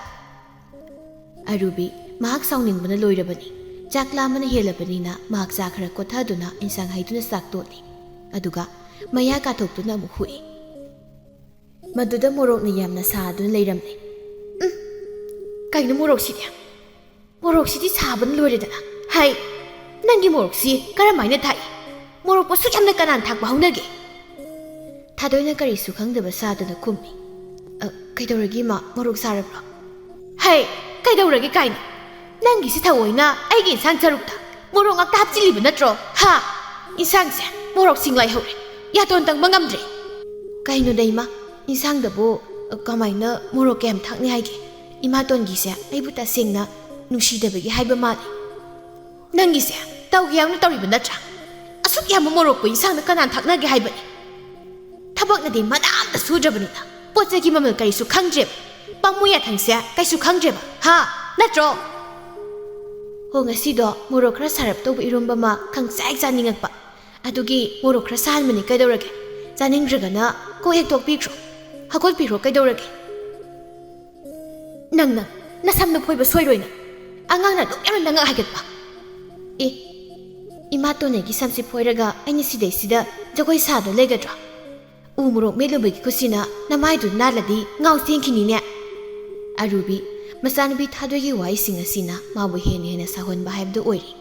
ꯑꯔꯨꯕꯤ ꯃꯍꯥꯛ ꯁꯥꯎꯅꯤꯡꯕꯅ ꯂꯣꯏꯔꯕꯅꯤ꯫ ꯆꯥꯛ ꯂꯥꯝꯕꯅ ꯍꯦꯜꯂꯕꯅꯤꯅ ꯃꯍꯥꯛ ꯆꯥ ꯈꯔ ꯀꯣꯊꯗꯨꯅ ꯏꯟꯁꯥꯡ ꯍꯩꯗꯨꯅ ꯆꯥꯛ ꯇꯣꯠꯂꯤ꯫ ꯑꯗꯨꯒ ꯃꯌꯥ ꯀꯥꯊꯣꯛꯇꯨꯅ ꯑꯃꯨꯛ ꯍꯨꯛꯏ꯫ ꯃꯗꯨꯗ ꯃꯣꯔꯣꯛꯅ ꯌꯥꯝꯅ ꯁꯥꯗꯨꯅ ꯂꯩꯔꯝꯂꯦ꯫ "ꯎꯝ, ꯀꯩꯅꯣ ꯃꯣꯔꯣꯛꯁꯤꯗꯤ? ꯃꯣꯔꯣꯛꯁꯤꯗꯤ ꯁꯥꯕꯅ ꯂꯣꯏꯔꯦꯗꯅ꯫ ꯍꯥꯏ, ꯅꯪꯒꯤ ꯃꯣꯔꯣꯛꯁꯤ ꯀꯔꯝꯍꯥꯏꯅ ꯊꯥꯛꯏ? ꯃꯣꯔꯣꯛꯄꯨ ꯑꯁꯨꯛ ꯌꯥꯝꯅ ꯀꯅꯥꯅ ꯊꯥꯛꯄ ꯍꯧꯅꯒꯦ?" ꯊꯥꯗꯣꯏꯅ ꯀꯔꯤꯁꯨ ꯈꯪꯗꯕ ꯁꯥꯗꯨꯅ ꯈꯨꯝꯃꯤ꯫ "ꯑ, ꯀꯩꯗꯧꯔꯒꯦ ꯏꯃꯥ, ꯃꯣꯔꯣꯛ ꯁꯥꯔꯕ꯭ꯔꯣ?" "ꯍꯩ, ꯀꯩꯗꯧꯔꯒꯦ ꯀꯥꯏꯅ? ꯅꯪꯒꯤꯁꯤ ꯊꯑꯣꯏꯅ ꯑꯩꯒꯤ ꯏꯟꯁꯥꯡ ꯁꯔꯨꯛꯇ ꯃꯣꯔꯣꯛ ꯉꯥꯛꯇ ꯍꯥꯞꯆꯤꯜꯂꯤꯕ ꯅꯠꯇ꯭ꯔꯣ? ꯍꯥ? ꯏꯟꯁꯥꯡꯁꯦ ꯃꯣꯔꯣꯛ ꯁꯤꯡꯂꯥꯏ ꯍꯧꯔꯦ꯫ ꯌꯥꯇꯣꯟ ꯇꯪꯕ ꯉꯝꯗ꯭ꯔꯦ꯫" "ꯀꯩꯅꯣꯗ ꯏꯃꯥ, ꯏꯟꯁꯥꯡꯗꯕꯨ ꯀꯃꯥꯏꯅ ꯃꯣꯔꯣꯛ ꯀꯌꯥꯝ ꯊꯥꯛꯅꯤ ꯍꯥꯏꯒꯦ? ꯏꯃꯥꯇꯣꯟꯒꯤꯁꯦ ꯑꯩꯕꯨ ꯇꯁꯦꯡꯅ ꯅꯨꯡꯁꯤꯗꯕꯒꯤ ꯍꯥꯏꯕ ꯃꯥꯜꯂꯤ꯫" "ꯅꯪꯒꯤꯁꯦ ꯇꯧꯒꯦ ꯌꯥꯎꯅ ꯇꯧꯔꯤꯕ ꯅꯠꯇ꯭ꯔꯥ? ꯑꯁꯨꯛ ꯌꯥꯝꯕ ꯃꯣꯔꯣꯛꯄꯨ ꯏꯟꯁꯥꯡꯗ ꯀꯅꯥꯅ ꯊꯥꯛꯅꯒꯦ ꯍꯥꯏꯕꯅꯤ? ꯊꯕꯛꯅꯗꯤ ꯃꯅꯥ ꯑꯝꯇ ꯁꯨꯗ꯭ꯔꯕꯅꯤꯅ ꯄꯣꯠ ꯆꯩꯒꯤ ꯃꯃꯜ ꯀꯔꯤꯁꯨ ꯈꯪꯗ꯭ꯔꯦꯕ꯫ ꯄꯥꯝꯃꯨ ꯌꯥꯊꯪꯁꯦ ꯀꯩꯁꯨ ꯈꯪꯗ꯭ꯔꯦꯕ, ꯍꯥ? ꯅꯠꯇ꯭ꯔꯣ?" "ꯍꯣ, ꯉꯁꯤꯗꯣ ꯃꯣꯔꯣꯛ ꯈꯔ ꯁꯥꯔꯞ ꯇꯧꯕ ꯏꯔꯣꯝꯕ ꯑꯃ ꯈꯪꯆꯥꯏ ꯆꯥꯅꯤꯡꯉꯛꯄ꯫ ꯑꯗꯨꯒꯤ ꯃꯣꯔꯣꯛ ꯈꯔ ꯁꯥꯍꯟꯕꯅꯤ, ꯀꯩꯗꯧꯔꯒꯦ? ꯆꯥꯅꯤꯡꯗ꯭ꯔꯒꯅ ꯀꯣꯛ ꯍꯦꯛ ꯇꯣꯛꯄꯤꯈ꯭ꯔꯣ꯫ ꯍꯧꯒꯠꯄꯤꯈ꯭ꯔꯣ, ꯀꯩꯗꯧꯔꯒꯦ?" "ꯅꯪ, ꯅꯪ, ꯅꯁꯝꯗꯣ ꯐꯣꯏꯕ ꯁꯣꯏꯔꯣꯏ ꯅꯪ꯫ ꯑꯉꯥꯡꯅ ꯑꯗꯨꯛ ꯌꯥꯝꯅ ꯅꯉꯛ ꯍꯥꯏꯒꯠꯄ꯫ ꯑꯦ, ꯏꯃꯥꯇꯣꯟ ꯑꯩꯒꯤ ꯁꯝꯁꯤ ꯐꯣꯏꯔꯒ ꯑꯩꯅ ꯁꯤꯗꯩꯁꯤꯗ ꯖꯒꯣꯏ ꯁꯥꯗꯨꯅ ꯂꯩꯒꯗ꯭ꯔꯣ? ꯎ ꯃꯣꯔꯣꯛ ꯃꯦꯠꯂꯨꯕꯒꯤ ꯈꯨꯠꯁꯤꯅ ꯅꯃꯥꯏꯗꯨ ꯅꯥꯜꯂꯗꯤ ꯉꯥꯎ ꯆꯦꯟꯈꯤꯅꯤꯅꯦ꯫" ꯑꯔꯨꯕꯤ, ꯃꯆꯥꯅꯨꯄꯤ ꯊꯥꯗꯣꯏꯒꯤ ꯋꯥꯍꯩꯁꯤꯡ ꯑꯁꯤꯅ ꯃꯥꯕꯨ ꯍꯦꯟꯅ ꯍꯦꯟꯅ ꯁꯥꯎꯍꯟꯕ ꯍꯥꯏꯕꯗꯨ ꯑꯣꯏꯔꯤ꯫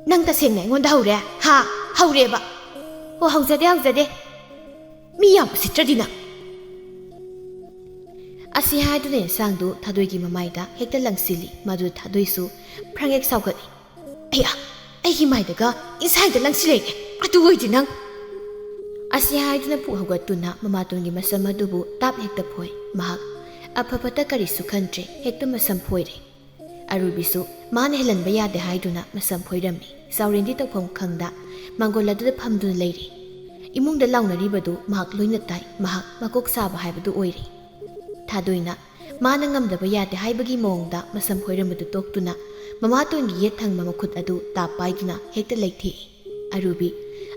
"ꯅꯪ ꯇꯁꯦꯡꯅ ꯑꯩꯉꯣꯟꯗ ꯍꯧꯔꯦ, ꯍꯥ? ꯍꯧꯔꯦꯕ? ꯑꯣ, ꯍꯧꯖꯗꯦ, ꯍꯧꯖꯗꯦ꯫ ꯃꯤ ꯌꯥꯝ ꯎꯁꯤꯠꯇ꯭ꯔꯗꯤ ꯅꯪ꯫" ꯑꯁꯤ ꯍꯥꯏꯗꯨꯅ ꯏꯟꯁꯥꯡꯗꯨ ꯊꯥꯗꯣꯏꯒꯤ ꯃꯃꯥꯏꯗ ꯍꯦꯛꯇ ꯂꯪꯁꯤꯜꯂꯤ꯫ ꯃꯗꯨꯗ ꯊꯥꯗꯣꯏꯁꯨ ꯐ꯭ꯔꯪ ꯍꯦꯛ ꯁꯥꯎꯒꯠꯂꯤ꯫ "ꯑꯌꯥ, ꯑꯩꯒꯤ ꯃꯥꯏꯗꯒ ꯏꯟꯁꯥꯏꯗ ꯂꯪꯁꯤꯜꯂꯛꯑꯦ, ꯀꯇꯨ ꯑꯣꯏꯗꯤ ꯅꯪ!" ꯑꯁꯤ ꯍꯥꯏꯗꯨꯅ ꯄꯨꯛ ꯍꯧꯒꯠꯇꯨꯅ ꯃꯃꯥꯇꯣꯟꯒꯤ ꯃꯁꯝ ꯑꯗꯨꯕꯨ ꯇꯥꯞ ꯍꯦꯛꯇ ꯐꯣꯏ꯫ ꯃꯍꯥꯛ ꯑꯐ ꯐꯠꯇ ꯀꯔꯤꯁꯨ ꯈꯟꯗ꯭ꯔꯦ, ꯍꯦꯛꯇ ꯃꯁꯝ ꯐꯣꯏꯔꯦ꯫ ꯑꯔꯨꯕꯤꯁꯨ ꯃꯥꯅ ꯍꯦꯜꯍꯟꯕ ꯌꯥꯗꯦ ꯍꯥꯏꯗꯨꯅ ꯃꯁꯝ ꯐꯣꯏꯔꯝꯃꯤ꯫ ꯆꯥꯎꯔꯦꯟꯗꯤ ꯇꯧꯐꯝ ꯈꯪꯗ ꯃꯥꯡꯒꯣꯜ ꯑꯗꯨꯗ ꯐꯝꯗꯨꯅ ꯂꯩꯔꯤ꯫ ꯏꯃꯨꯡꯗ ꯂꯥꯎꯅꯔꯤꯕꯗꯨ ꯃꯍꯥꯛ ꯂꯣꯏꯅ ꯇꯥꯏ꯫ ꯃꯍꯥꯛ ꯃꯀꯣꯛ ꯁꯥꯕ ꯍꯥꯏꯕꯗꯨ ꯑꯣꯏꯔꯦ꯫ ꯊꯥꯗꯣꯏꯅ ꯃꯥꯅ ꯉꯝꯗꯕ ꯌꯥꯗꯦ ꯍꯥꯏꯕꯒꯤ ꯃꯑꯣꯡꯗ ꯃꯁꯝ ꯈꯣꯏꯔꯝꯕꯗꯨ ꯇꯣꯛꯇꯨꯅ ꯃꯃꯥꯇꯣꯟꯒꯤ ꯌꯦꯠ ꯊꯪꯕ ꯃꯈꯨꯠ ꯑꯗꯨ ꯇꯥꯞ ꯄꯥꯏꯗꯨꯅ ꯍꯦꯛꯇ ꯂꯩꯊꯦꯛꯏ꯫ ꯑꯔꯨꯕꯤ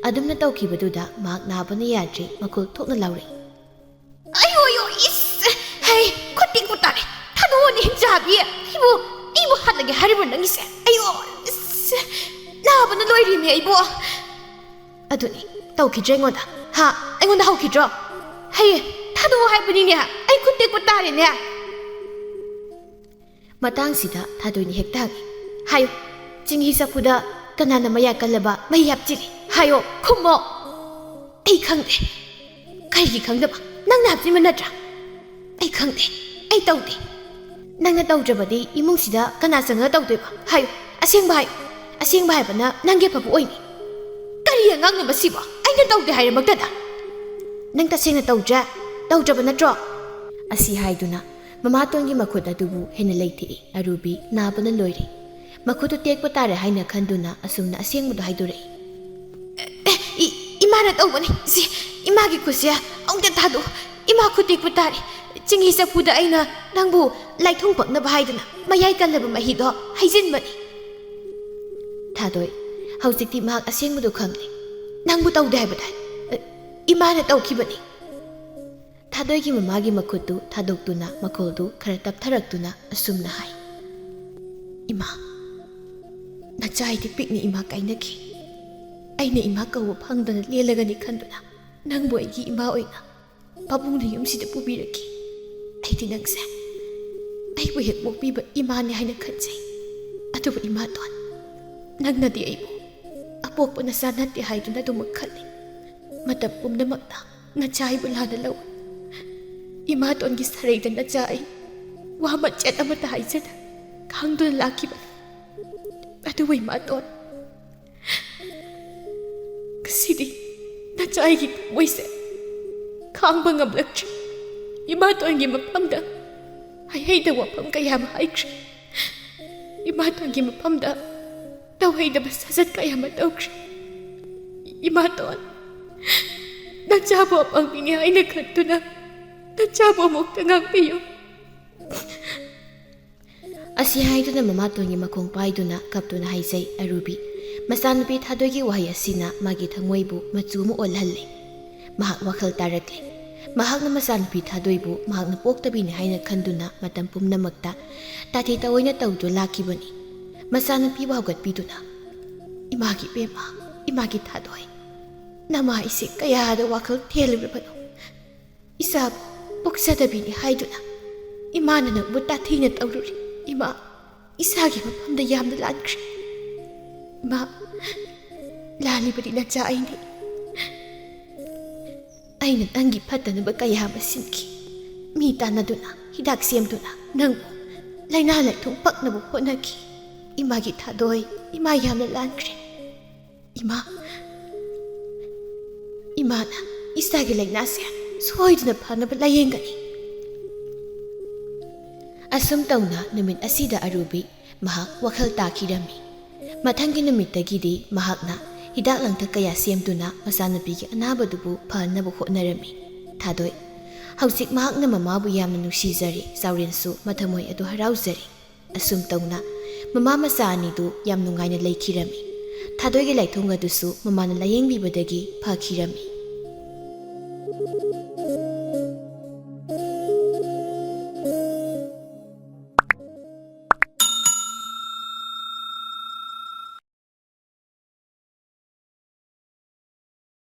ꯑꯗꯨꯝꯅ ꯇꯧꯈꯤꯕꯗꯨꯗ ꯃꯍꯥꯛ ꯅꯥꯕꯅ ꯌꯥꯗ꯭ꯔꯦ, ꯃꯈꯨꯜ ꯊꯣꯛꯅ ꯂꯥꯎꯔꯛꯏ꯫ ꯑꯌꯣ, ꯑꯌꯣ, ꯏꯁ! ꯍꯩ, ꯈꯨꯠ ꯇꯦꯛꯄ ꯇꯥꯔꯦ! ꯊꯥꯗꯣꯛꯑꯣꯅꯦ, ꯍꯤꯡꯆꯥꯕꯤ! ꯑꯩꯕꯨ, ꯑꯩꯕꯨ ꯍꯥꯠꯂꯒꯦ ꯍꯥꯏꯔꯤꯕ꯭ꯔꯣ ꯅꯪꯒꯤꯁꯦ? ꯑꯌꯣ, ꯏꯁ! ꯅꯥꯕꯅ ꯂꯣꯏꯔꯦꯃꯤ ꯑꯩꯕꯨ! ꯑꯗꯨꯅꯤ, ꯇꯧꯈꯤꯗ꯭ꯔꯦ ꯑꯩꯉꯣꯟꯗ꯫ ꯍꯥ? ꯑꯩꯉꯣꯟꯗ ꯍꯧꯈꯤꯗ꯭ꯔꯣ? ꯍꯩ, ꯊꯥꯗꯣꯛꯑꯣ ꯍꯥꯏꯕꯅꯤꯅꯦ! ꯑꯩ ꯈꯨꯠ ꯇꯦꯛꯄ ꯇꯥꯔꯦꯅꯦ! ꯃꯇꯥꯡꯁꯤꯗ ꯊꯥꯗꯣꯏꯅ ꯍꯦꯛꯇ ꯍꯪꯉꯤ꯫ ꯍꯥꯏꯌꯨ, ꯆꯤꯡꯍꯤ ꯆꯐꯨꯗ ꯀꯅꯥꯅ ꯃꯌꯥ ꯀꯜꯂꯕ ꯃꯍꯤ ꯍꯥꯞꯆꯤꯜꯂꯤ? ꯍꯥꯏꯌꯣ, ꯈꯨꯝꯃꯣ꯫ ꯑꯩ ꯈꯪꯗꯦ꯫ ꯀꯔꯤꯒꯤ ꯈꯪꯗꯕ? ꯅꯪꯅ ꯍꯥꯞꯆꯤꯟꯕ ꯅꯠꯇ꯭ꯔꯥ? ꯑꯩ ꯈꯪꯗꯦ꯫ ꯑꯩ ꯇꯧꯗꯦ꯫ ꯅꯪꯅ ꯇꯧꯗ꯭ꯔꯕꯗꯤ ꯏꯃꯨꯡꯁꯤꯗ ꯀꯅꯥ ꯆꯪꯉꯒ ꯇꯧꯗꯣꯏꯕ? ꯍꯥꯏꯌꯨ, ꯑꯁꯦꯡꯕ ꯍꯥꯏꯌꯨ꯫ ꯑꯁꯦꯡꯕ ꯍꯥꯏꯕꯅ ꯅꯪꯒꯤ ꯑꯐꯕ ꯑꯣꯏꯅꯤ꯫ ꯀꯔꯤ ꯑꯉꯥꯡꯅꯣ ꯃꯁꯤꯕꯣ? ꯑꯩꯅ ꯇꯧꯗꯦ ꯍꯥꯏꯔꯃꯛꯇꯗ꯫ ꯅꯪ ꯇꯁꯦꯡꯅ ꯇꯧꯗ꯭ꯔꯦ? ꯇꯧꯗ꯭ꯔꯕ ꯅꯠꯇ꯭ꯔꯣ? ꯑꯁꯤ ꯍꯥꯏꯗꯨꯅ ꯃꯃꯥꯇꯣꯟꯒꯤ ꯃꯈꯨꯠ ꯑꯗꯨꯕꯨ ꯍꯦꯟꯅ ꯂꯩꯊꯦꯛꯏ꯫ ꯑꯔꯨꯕꯤ ꯅꯥꯕꯅ ꯂꯣꯏꯔꯦ꯫ ꯃꯈꯨꯠꯇꯨ ꯇꯦꯛꯄ ꯇꯥꯔꯦ ꯍꯥꯏꯅ ꯈꯟꯗꯨꯅ ꯑꯁꯨꯝꯅ ꯑꯁꯦꯡꯕꯗꯨ ꯍꯥꯏꯗꯣꯔꯛꯏ꯫ ꯑꯦ, ꯏ-, ꯏꯃꯥꯅ ꯇꯧꯕꯅꯤ꯫ ꯁꯤ, ꯏꯃꯥꯒꯤ ꯈꯨꯠꯁꯦ ꯑꯃꯨꯛꯇ ꯊꯥꯗꯣꯛꯎ꯫ ꯏꯃꯥ ꯈꯨꯠ ꯇꯦꯛꯄ ꯇꯥꯔꯦ꯫ ꯆꯤꯡꯍꯤ ꯆꯐꯨꯗ ꯑꯩꯅ ꯅꯪꯕꯨ ꯂꯥꯏꯊꯨꯡ ꯄꯛꯅꯕ ꯍꯥꯏꯗꯨꯅ ꯃꯌꯥꯏ ꯀꯜꯂꯕ ꯃꯍꯤꯗꯣ ꯍꯩꯖꯤꯟꯕꯅꯤ꯫ ꯊꯥꯗꯣꯏ, ꯍꯧꯖꯤꯛꯇꯤ ꯃꯍꯥꯛ ꯑꯁꯦꯡꯕꯗꯨ ꯈꯪꯂꯦ꯫ ꯅꯪꯕꯨ ꯇꯧꯗꯦ ꯍꯥꯏꯕꯗꯥꯏ? ꯑ, ꯏꯃꯥꯅ ꯇꯧꯈꯤꯕꯅꯤ꯫ ꯊꯥꯗꯣꯏꯒꯤ ꯃꯃꯥꯒꯤ ꯃꯈꯨꯠꯇꯨ ꯊꯥꯗꯣꯛꯇꯨꯅ ꯃꯈꯣꯜꯗꯨ ꯈꯔ ꯇꯞꯊꯔꯛꯇꯨꯅ ꯑꯁꯨꯝꯅ ꯍꯥꯏ꯫ ꯏꯃꯥ, ꯅꯆꯥ ꯑꯩꯗꯤ ꯄꯤꯛꯅ ꯏꯃꯥ ꯀꯥꯏꯅꯈꯤ꯫ ꯑꯩꯅ ꯏꯃꯥ ꯀꯧꯕ ꯐꯪꯗꯅ ꯂꯦꯜꯂꯒꯅꯤ ꯈꯟꯗꯨꯅ ꯅꯪꯕꯨ ꯑꯩꯒꯤ ꯏꯃꯥ ꯑꯣꯏꯅ ꯄꯥꯕꯨꯡꯅ ꯌꯨꯝꯁꯤꯗ ꯄꯨꯕꯤꯔꯛꯈꯤ꯫ ꯑꯩꯗꯤ ꯅꯪꯁꯦ ꯑꯩꯕꯨ ꯍꯦꯛ ꯄꯣꯛꯄꯤꯕ ꯏꯃꯥꯅꯤ ꯍꯥꯏꯅ ꯈꯟꯖꯩ꯫ ꯑꯗꯨꯕꯨ ꯏꯃꯥꯇꯣꯟ, ꯅꯪꯅꯗꯤ ꯑꯩꯕꯨ ꯑꯄꯣꯛꯄ ꯅꯆꯥ ꯅꯠꯇꯦ ꯍꯥꯏꯗꯨꯅ ꯑꯗꯨꯃꯛ ꯈꯜꯂꯤ꯫ ꯃꯇꯝ ꯄꯨꯝꯅꯃꯛꯇ ꯅꯆꯥ ꯑꯩꯕꯨ ꯂꯥꯟꯅ ꯂꯧꯏ꯫ ꯏꯃꯥꯇꯣꯟꯒꯤ ꯁꯔꯩꯗ ꯅꯆꯥ ꯑꯩ ꯋꯥ ꯃꯆꯦꯠ ꯑꯃꯠꯇ ꯍꯥꯏꯖꯗ ꯈꯥꯡꯗꯨꯅ ꯂꯥꯛꯈꯤꯕꯅꯤ꯫ ꯑꯗꯨꯕꯨ ꯏꯃꯥꯇꯣꯟ, ꯉꯁꯤꯗꯤ ꯅꯆꯥ ꯑꯩꯒꯤ ꯊꯃꯣꯏꯁꯦ ꯈꯥꯡꯕ ꯉꯝꯂꯛꯇ꯭ꯔꯦ꯫ ꯏꯃꯥꯇꯣꯟꯒꯤ ꯃꯐꯝꯗ ꯍꯥꯏꯍꯩꯗꯕ ꯋꯥꯐꯝ ꯀꯌꯥ ꯑꯃ ꯍꯥꯏꯈ꯭ꯔꯦ꯫ ꯏꯃꯥꯇꯣꯟꯒꯤ ꯃꯐꯝꯗ ꯇꯧꯍꯩꯗꯕ ꯁꯥꯖꯠ ꯀꯌꯥ ꯑꯃ ꯇꯧꯈ꯭ꯔꯦ꯫ ꯏꯃꯥꯇꯣꯟ, ꯅꯆꯥꯕꯨ ꯑꯄꯪꯕꯤꯅꯤ ꯍꯥꯏꯅ ꯈꯟꯗꯨꯅ ꯅꯆꯥꯕꯨ ꯑꯃꯨꯛꯇ ꯉꯥꯛꯄꯤꯌꯨ꯫ ꯑꯁꯤ ꯍꯥꯏꯗꯨꯅ ꯃꯃꯥꯇꯣꯟꯒꯤ ꯃꯈꯣꯡ ꯄꯥꯏꯗꯨꯅ ꯀꯞꯇꯨꯅ ꯍꯥꯏꯖꯩ ꯑꯔꯨꯕꯤ꯫ ꯃꯆꯥꯅꯨꯄꯤ ꯊꯥꯗꯣꯏꯒꯤ ꯋꯥꯍꯩ ꯑꯁꯤꯅ ꯃꯥꯒꯤ ꯊꯃꯣꯏꯕꯨ ꯃꯆꯨ ꯑꯃ ꯑꯣꯜꯍꯜꯂꯦ꯫ ꯃꯍꯥꯛ ꯋꯥꯈꯜ ꯇꯥꯔꯛꯂꯦ꯫ ꯃꯍꯥꯛꯅ ꯃꯆꯥꯅꯨꯄꯤ ꯊꯥꯗꯣꯏꯕꯨ ꯃꯍꯥꯛꯅ ꯄꯣꯛꯇꯕꯤꯅꯤ ꯍꯥꯏꯅ ꯈꯟꯗꯨꯅ ꯃꯇꯝ ꯄꯨꯝꯅꯃꯛꯇ ꯇꯥꯊꯤ ꯇꯥꯑꯣꯏꯅ ꯇꯧꯗꯨꯅ ꯂꯥꯛꯈꯤꯕꯅꯤ꯫ ꯃꯆꯥꯅꯨꯄꯤꯕꯨ ꯍꯧꯒꯠꯄꯤꯗꯨꯅ, "ꯏꯃꯥꯒꯤ ꯄꯦꯝꯃ, ꯏꯃꯥꯒꯤ ꯊꯥꯗꯣꯏ, ꯅꯃꯥ ꯑꯩꯁꯦ ꯀꯌꯥꯗ ꯋꯥꯈꯜ ꯊꯦꯜꯂꯨꯔꯕꯅꯣ꯫ ꯏꯆꯥ ꯄꯣꯛꯆꯗꯕꯤꯅꯤ ꯍꯥꯏꯗꯨꯅ ꯏꯃꯥꯅ ꯅꯪꯕꯨ ꯇꯥꯊꯤꯅ ꯇꯧꯔꯨꯔꯤ꯫ ꯏꯃꯥ, ꯏꯆꯥꯒꯤ ꯃꯐꯝꯗ ꯌꯥꯝꯅ ꯂꯥꯟꯈ꯭ꯔꯦ꯫ ꯏꯃꯥ, ꯂꯥꯜꯂꯤꯕꯗꯤ ꯅꯆꯥ ꯑꯩꯅꯤ꯫ ꯑꯩꯅ ꯅꯪꯒꯤ ꯐꯠꯇꯅꯕ ꯀꯌꯥ ꯑꯃ ꯁꯤꯟꯈꯤ꯫ ꯃꯤ ꯇꯥꯟꯅꯗꯨꯅ, ꯍꯤꯗꯥꯛ ꯁꯦꯝꯗꯨꯅ ꯅꯪꯕꯨ ꯂꯥꯏꯅꯥ ꯂꯥꯏꯊꯨꯡ ꯄꯛꯅꯕ ꯍꯣꯠꯅꯈꯤ꯫ ꯏꯃꯥꯒꯤ ꯊꯥꯗꯣꯏ, ꯏꯃꯥ ꯌꯥꯝꯅ ꯂꯥꯟꯈ꯭ꯔꯦ꯫ ꯏꯃꯥ, ꯏꯃꯥꯅ ꯏꯆꯥꯒꯤ ꯂꯥꯏꯅꯥꯁꯦ ꯁꯣꯏꯗꯅ ꯐꯅꯕ ꯂꯥꯌꯦꯡꯒꯅꯤ꯫" ꯑꯁꯨꯝ ꯇꯧꯅ ꯅꯨꯃꯤꯠ ꯑꯁꯤꯗ ꯑꯔꯨꯕꯤ ꯃꯍꯥꯛ ꯋꯥꯈꯜ ꯇꯥꯈꯤꯔꯝꯃꯤ꯫ ꯃꯊꯪꯒꯤ ꯅꯨꯃꯤꯠꯇꯒꯤꯗꯤ ꯃꯍꯥꯛꯅ ꯍꯤꯗꯥꯛ ꯂꯥꯡꯊꯛ ꯀꯌꯥ ꯁꯦꯝꯗꯨꯅ ꯃꯆꯥꯅꯨꯄꯤꯒꯤ ꯑꯅꯥꯕꯗꯨꯕꯨ ꯐꯅꯕ ꯍꯣꯠꯅꯔꯝꯃꯤ꯫ ꯊꯥꯗꯣꯏ꯫ ꯍꯧꯖꯤꯛ ꯃꯍꯥꯛꯅ ꯃꯃꯥꯕꯨ ꯌꯥꯝꯅ ꯅꯨꯡꯁꯤꯖꯔꯦ, ꯆꯥꯎꯔꯦꯟꯁꯨ ꯃꯊꯃꯣꯏ ꯑꯗꯨ ꯍꯔꯥꯎꯖꯔꯦ꯫ ꯑꯁꯨꯝ ꯇꯧꯅ ꯃꯃꯥ ꯃꯆꯥ ꯑꯅꯤꯗꯨ ꯌꯥꯝ ꯅꯨꯡꯉꯥꯏꯅ ꯂꯩꯈꯤꯔꯝꯃꯤ꯫ ꯊꯥꯗꯣꯏꯒꯤ ꯂꯥꯏꯊꯣꯡ ꯑꯗꯨꯁꯨ ꯃꯃꯥꯅ ꯂꯥꯌꯦꯡꯕꯤꯕꯗꯒꯤ ꯐꯈꯤꯔꯝꯃꯤ꯫